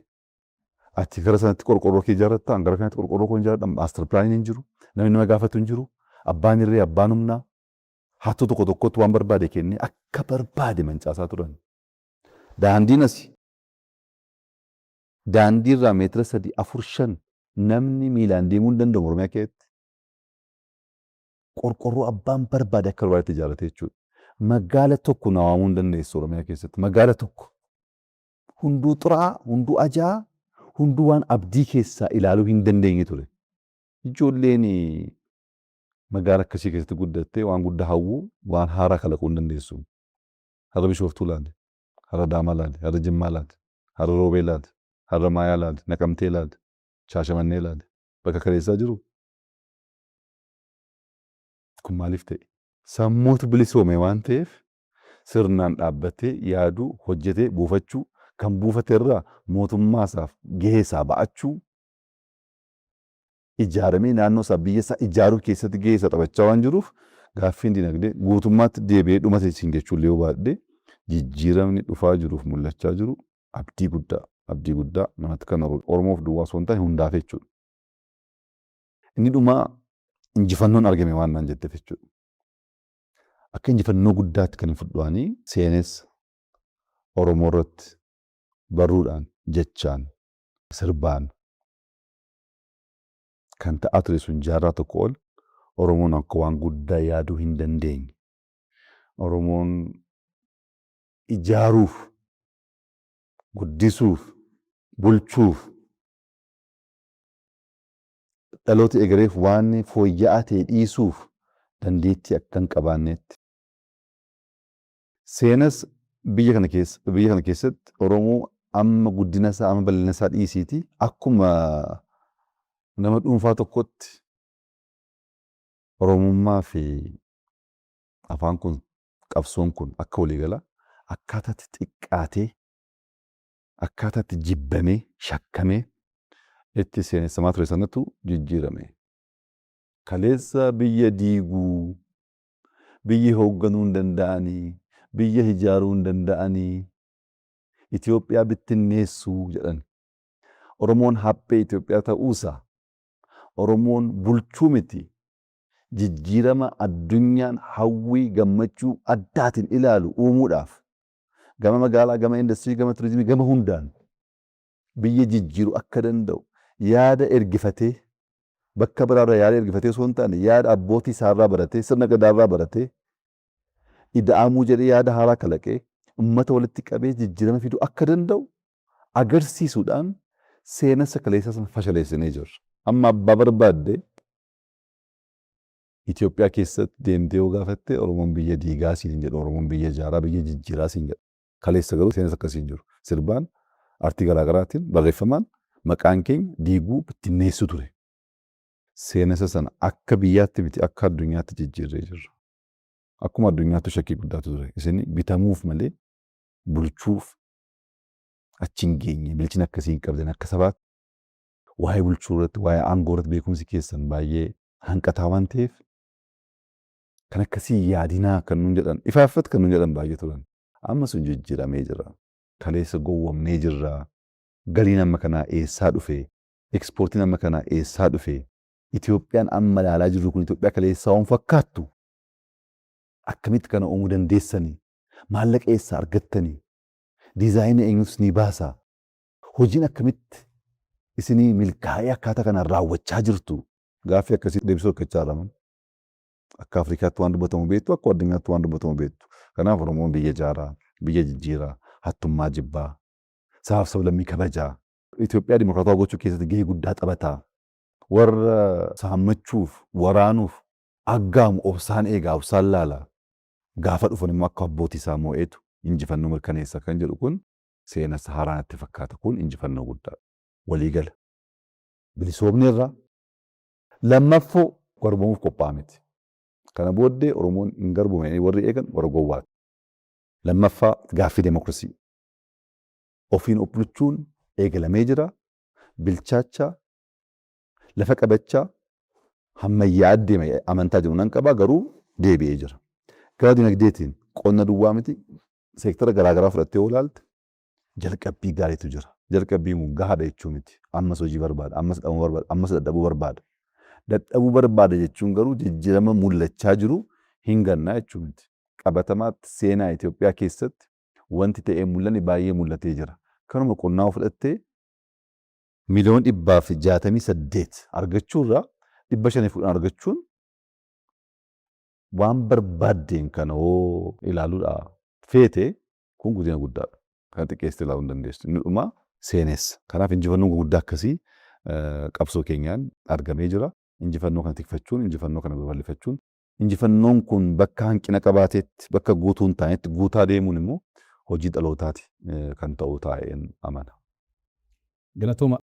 ati gara sanatti qorqorroo kee ijaarratta, gara kanatti qorqorroo koo ijaaradha, master planiin hin jiru, namni nama gaafatu hin jiru, abbaan irree, abbaan humnaa, hattuu tokko tokkotti waan barbaade kennee akka barbaade mancaasaa turan. Daandiin asi daandii irraa meetira 3, 4, 5 namni miilaan deemuu hin danda'u Oromiyaa keessatti. Qorqorroo abbaan barbaade akka barbaadetti ijaarrate jechuudha. Magaala tokko na waamuu hin dandeessu Oromiyaa keessatti. Magaala tokko. Hunduu xuraa'aa, hunduu ajaa'aa, hunduu waan abdii keessaa ilaaluu hin dandeenye ture. Ijoolleen magaala akkasii keessatti guddattee waan guddaa hawwuu, waan haaraa kalaquu hin dandeessu. Har'a Bishooftuu laali, har'a Adaamaa laali, har'a Jimmaa laali, har'a Roobee laali, har'a Maayaa laali, Naqamtee laali, Shaashamannee laali. Bakka kaleessaa jiru. Kun maaliif ta'e? Sammuutu bilisoome waan ta'eef sirnaan dhaabbatee yaaduu, hojjetee buufachuu, kan buufate irraa mootummaa isaaf gahee isaa ba'achuu, ijaaramee naannoo isaa, biyya isaa ijaaruu keessatti gahee isaa taphachaa waan jiruuf, gaaffiin dinagdee guutummaatti deebi'ee dhumate siin jechuun yoo baadhee, jijjiiramni dhufaa jiruuf mul'achaa jiru abdii guddaa, abdii guddaa namatti kan Oromoof duwwaa osoo hin taane hundaaf jechuudha. Inni dhumaa injifannoon argame waan naan jetteef jechuudha. Akka injifannoo guddaatti kan hin fudhuanii seenessa Oromoo irratti barruudhaan, jechaan, sirbaan kan ta'aa ture sun, jaarraa tokko ol Oromoon akka waan guddaa yaaduu hin dandeenye, Oromoon ijaaruuf, guddisuuf, bulchuuf, dhaloota egereef waan fooyya'aa ta'e dhiisuuf dandeettii akka hin qabaannetti. Seenas biyya kana keessatti Oromoo amma guddina isaa, amma bal'ina isaa dhiisiiti, akkuma nama dhuunfaa tokkotti Oromummaa fi afaan kun, qabsoon kun akka waliigalaa akkaataatti xiqqaatee, akkaataatti jibbamee, shakkamee itti seenessamaa ture sanatu jijjiirame. Kaleessa biyya diiguu, biyya hoogganuu hin danda'anii, biyya ijaaruu hin danda'anii, Itoophiyaa bittinneessuu jedhan. Oromoon haphee Itoophiyaa ta'uusaa, Oromoon bulchuu miti, jijjiirama addunyaan hawwii gammachuu addaatiin ilaalu uumuudhaaf gama magaalaa, gama industirii, gama turizimii, gama hundaan biyya jijjiiru akka danda'u, yaada ergifatee bakka biraarraa yaada ergifatee osoo hin taane, yaada abbootii isaarraa baratee, sirna gadaarraa baratee, ida'amuu jedhee yaada haaraa kalaqee ummata walitti qabee jijjiirama fiduu akka danda'u agarsiisuudhaan seenessa kaleessaa sana fashaleessinee jirra. Amma abbaa barbaadde Itoophiyaa keessatti deemtee yoo gaafatte, Oromoon biyya diigaa siin hin jedhu, Oromoon biyya ijaaraa, biyya jijjiiraa siin jedha. Kaleessa garuu seenessa akkasii hin jiru. Sirbaan, aartii garaagaraatiin, barreeffamaan maqaan keenya diiguu, bittinneessuu ture. Seenessa sana akka biyyaatti miti, akka addunyaatti jijjiirree jirra. Akkuma addunyaatti shakkii guddaatu ture. Isin bitamuuf malee bulchuuf achi hin geenye. Bilchina akkasii hin qabdan akka sabaatti. Waa'ee bulchuu irratti, waa'ee aangoo irratti beekumsi keessan baay'ee hanqataa waan ta'eef kan akkasii yaadinaa kan nuun jedhan, ifaaffat kan nuun jedhan baay'ee turan. Amma sun jijjiiramee jira. Kaleessa gowwomnee jirra. Galiin amma kanaa eessaa dhufe? Ekspoortiin amma kanaa eessaa dhufe? Biyya kana keessatti Itoophiyaan amma ilaalaa jirru kun Itoophiyaa kaleessaa waan fakkaattu akkamitti kana uumuu dandeessanii? Maallaqa eessaa argattanii? Diizaayinii eenyutu isinii baasaa? Hojiin akkamitti isinii milkaa'ee akkaataa kanaan raawwachaa jirtu? Gaaffii akkasii deebisuu rakkachaa jirra. Akka Afrikaatti waan dubbatamu beektu, akka addunyaatti waan dubbatamu beektu. Kanaaf Oromoon biyya ijaaraa, biyya jijjiiraa, hattummaa jibbaa, sabaaf sablammii kabajaa, Itoophiyaa dimokiraatawaa gochuu keessatti gahee guddaa taphataa. Warra saammachuuf, waraanuuf aggaamu obsaan eegaa, obsaan laala. Gaafa dhufan immoo akka abbootii isaa moo'eetu injifannoo mirkaneessa kan jedhu kun seenessa haaraa natti fakkaata. Kun injifannoo guddaadha. Waliigala. Bilisoomneerra. Lammaffoo garboomuuf qophaa'aa miti. Kana booddee Oromoon hin garboomne warri eegan warra gowwaati. Lammaffaa gaaffii demokiraasii. Ofiin of bulchuun eegalamee jira. Bilchaachaa, lafa qabachaa, hammayyaa deema amantaa jiru nan qaba garuu deebi'ee jira. Gara dinagdeetiin qonna duwwaa miti seektara garaagaraa fudhattee yoo ilaalte jalqabbii gaariitu jira. Jalqabbiin kun gahaadha jechuu miti. Ammas hojii barbaada, ammas dhabuu barbaada, ammas dadhabuu barbaada. Dadhabuu barbaada jechuun garuu jijjiirama mul'achaa jiru hin gannaa jechuu miti. Qabatamaatti seenaa Itoophiyaa keessatti wanti ta'ee mul'anne baay'ee mul'atee jira. Kanuma qonnaa fudhattee 168,000,000 argachuurraa 510 argachuun waan barbaaddeen kana hoo ilaaluudha feete kun guddina guddaadha. Kana xiqqeessitee ilaaluu hin dandeessu. Inni dhumaa seenessa. Kanaaf injifannoon gurguddaa akkasii qabsoo keenyaan argamee jira. Injifannoo kana tikfachuun, injifannoo kana babal'ifachuun, injifannoon kun bakka hanqina qabaatetti, bakka guutuu hin taanetti guutaa deemuun immoo hojii dhalootaati kan ta'u taa'een amana. Galatooma.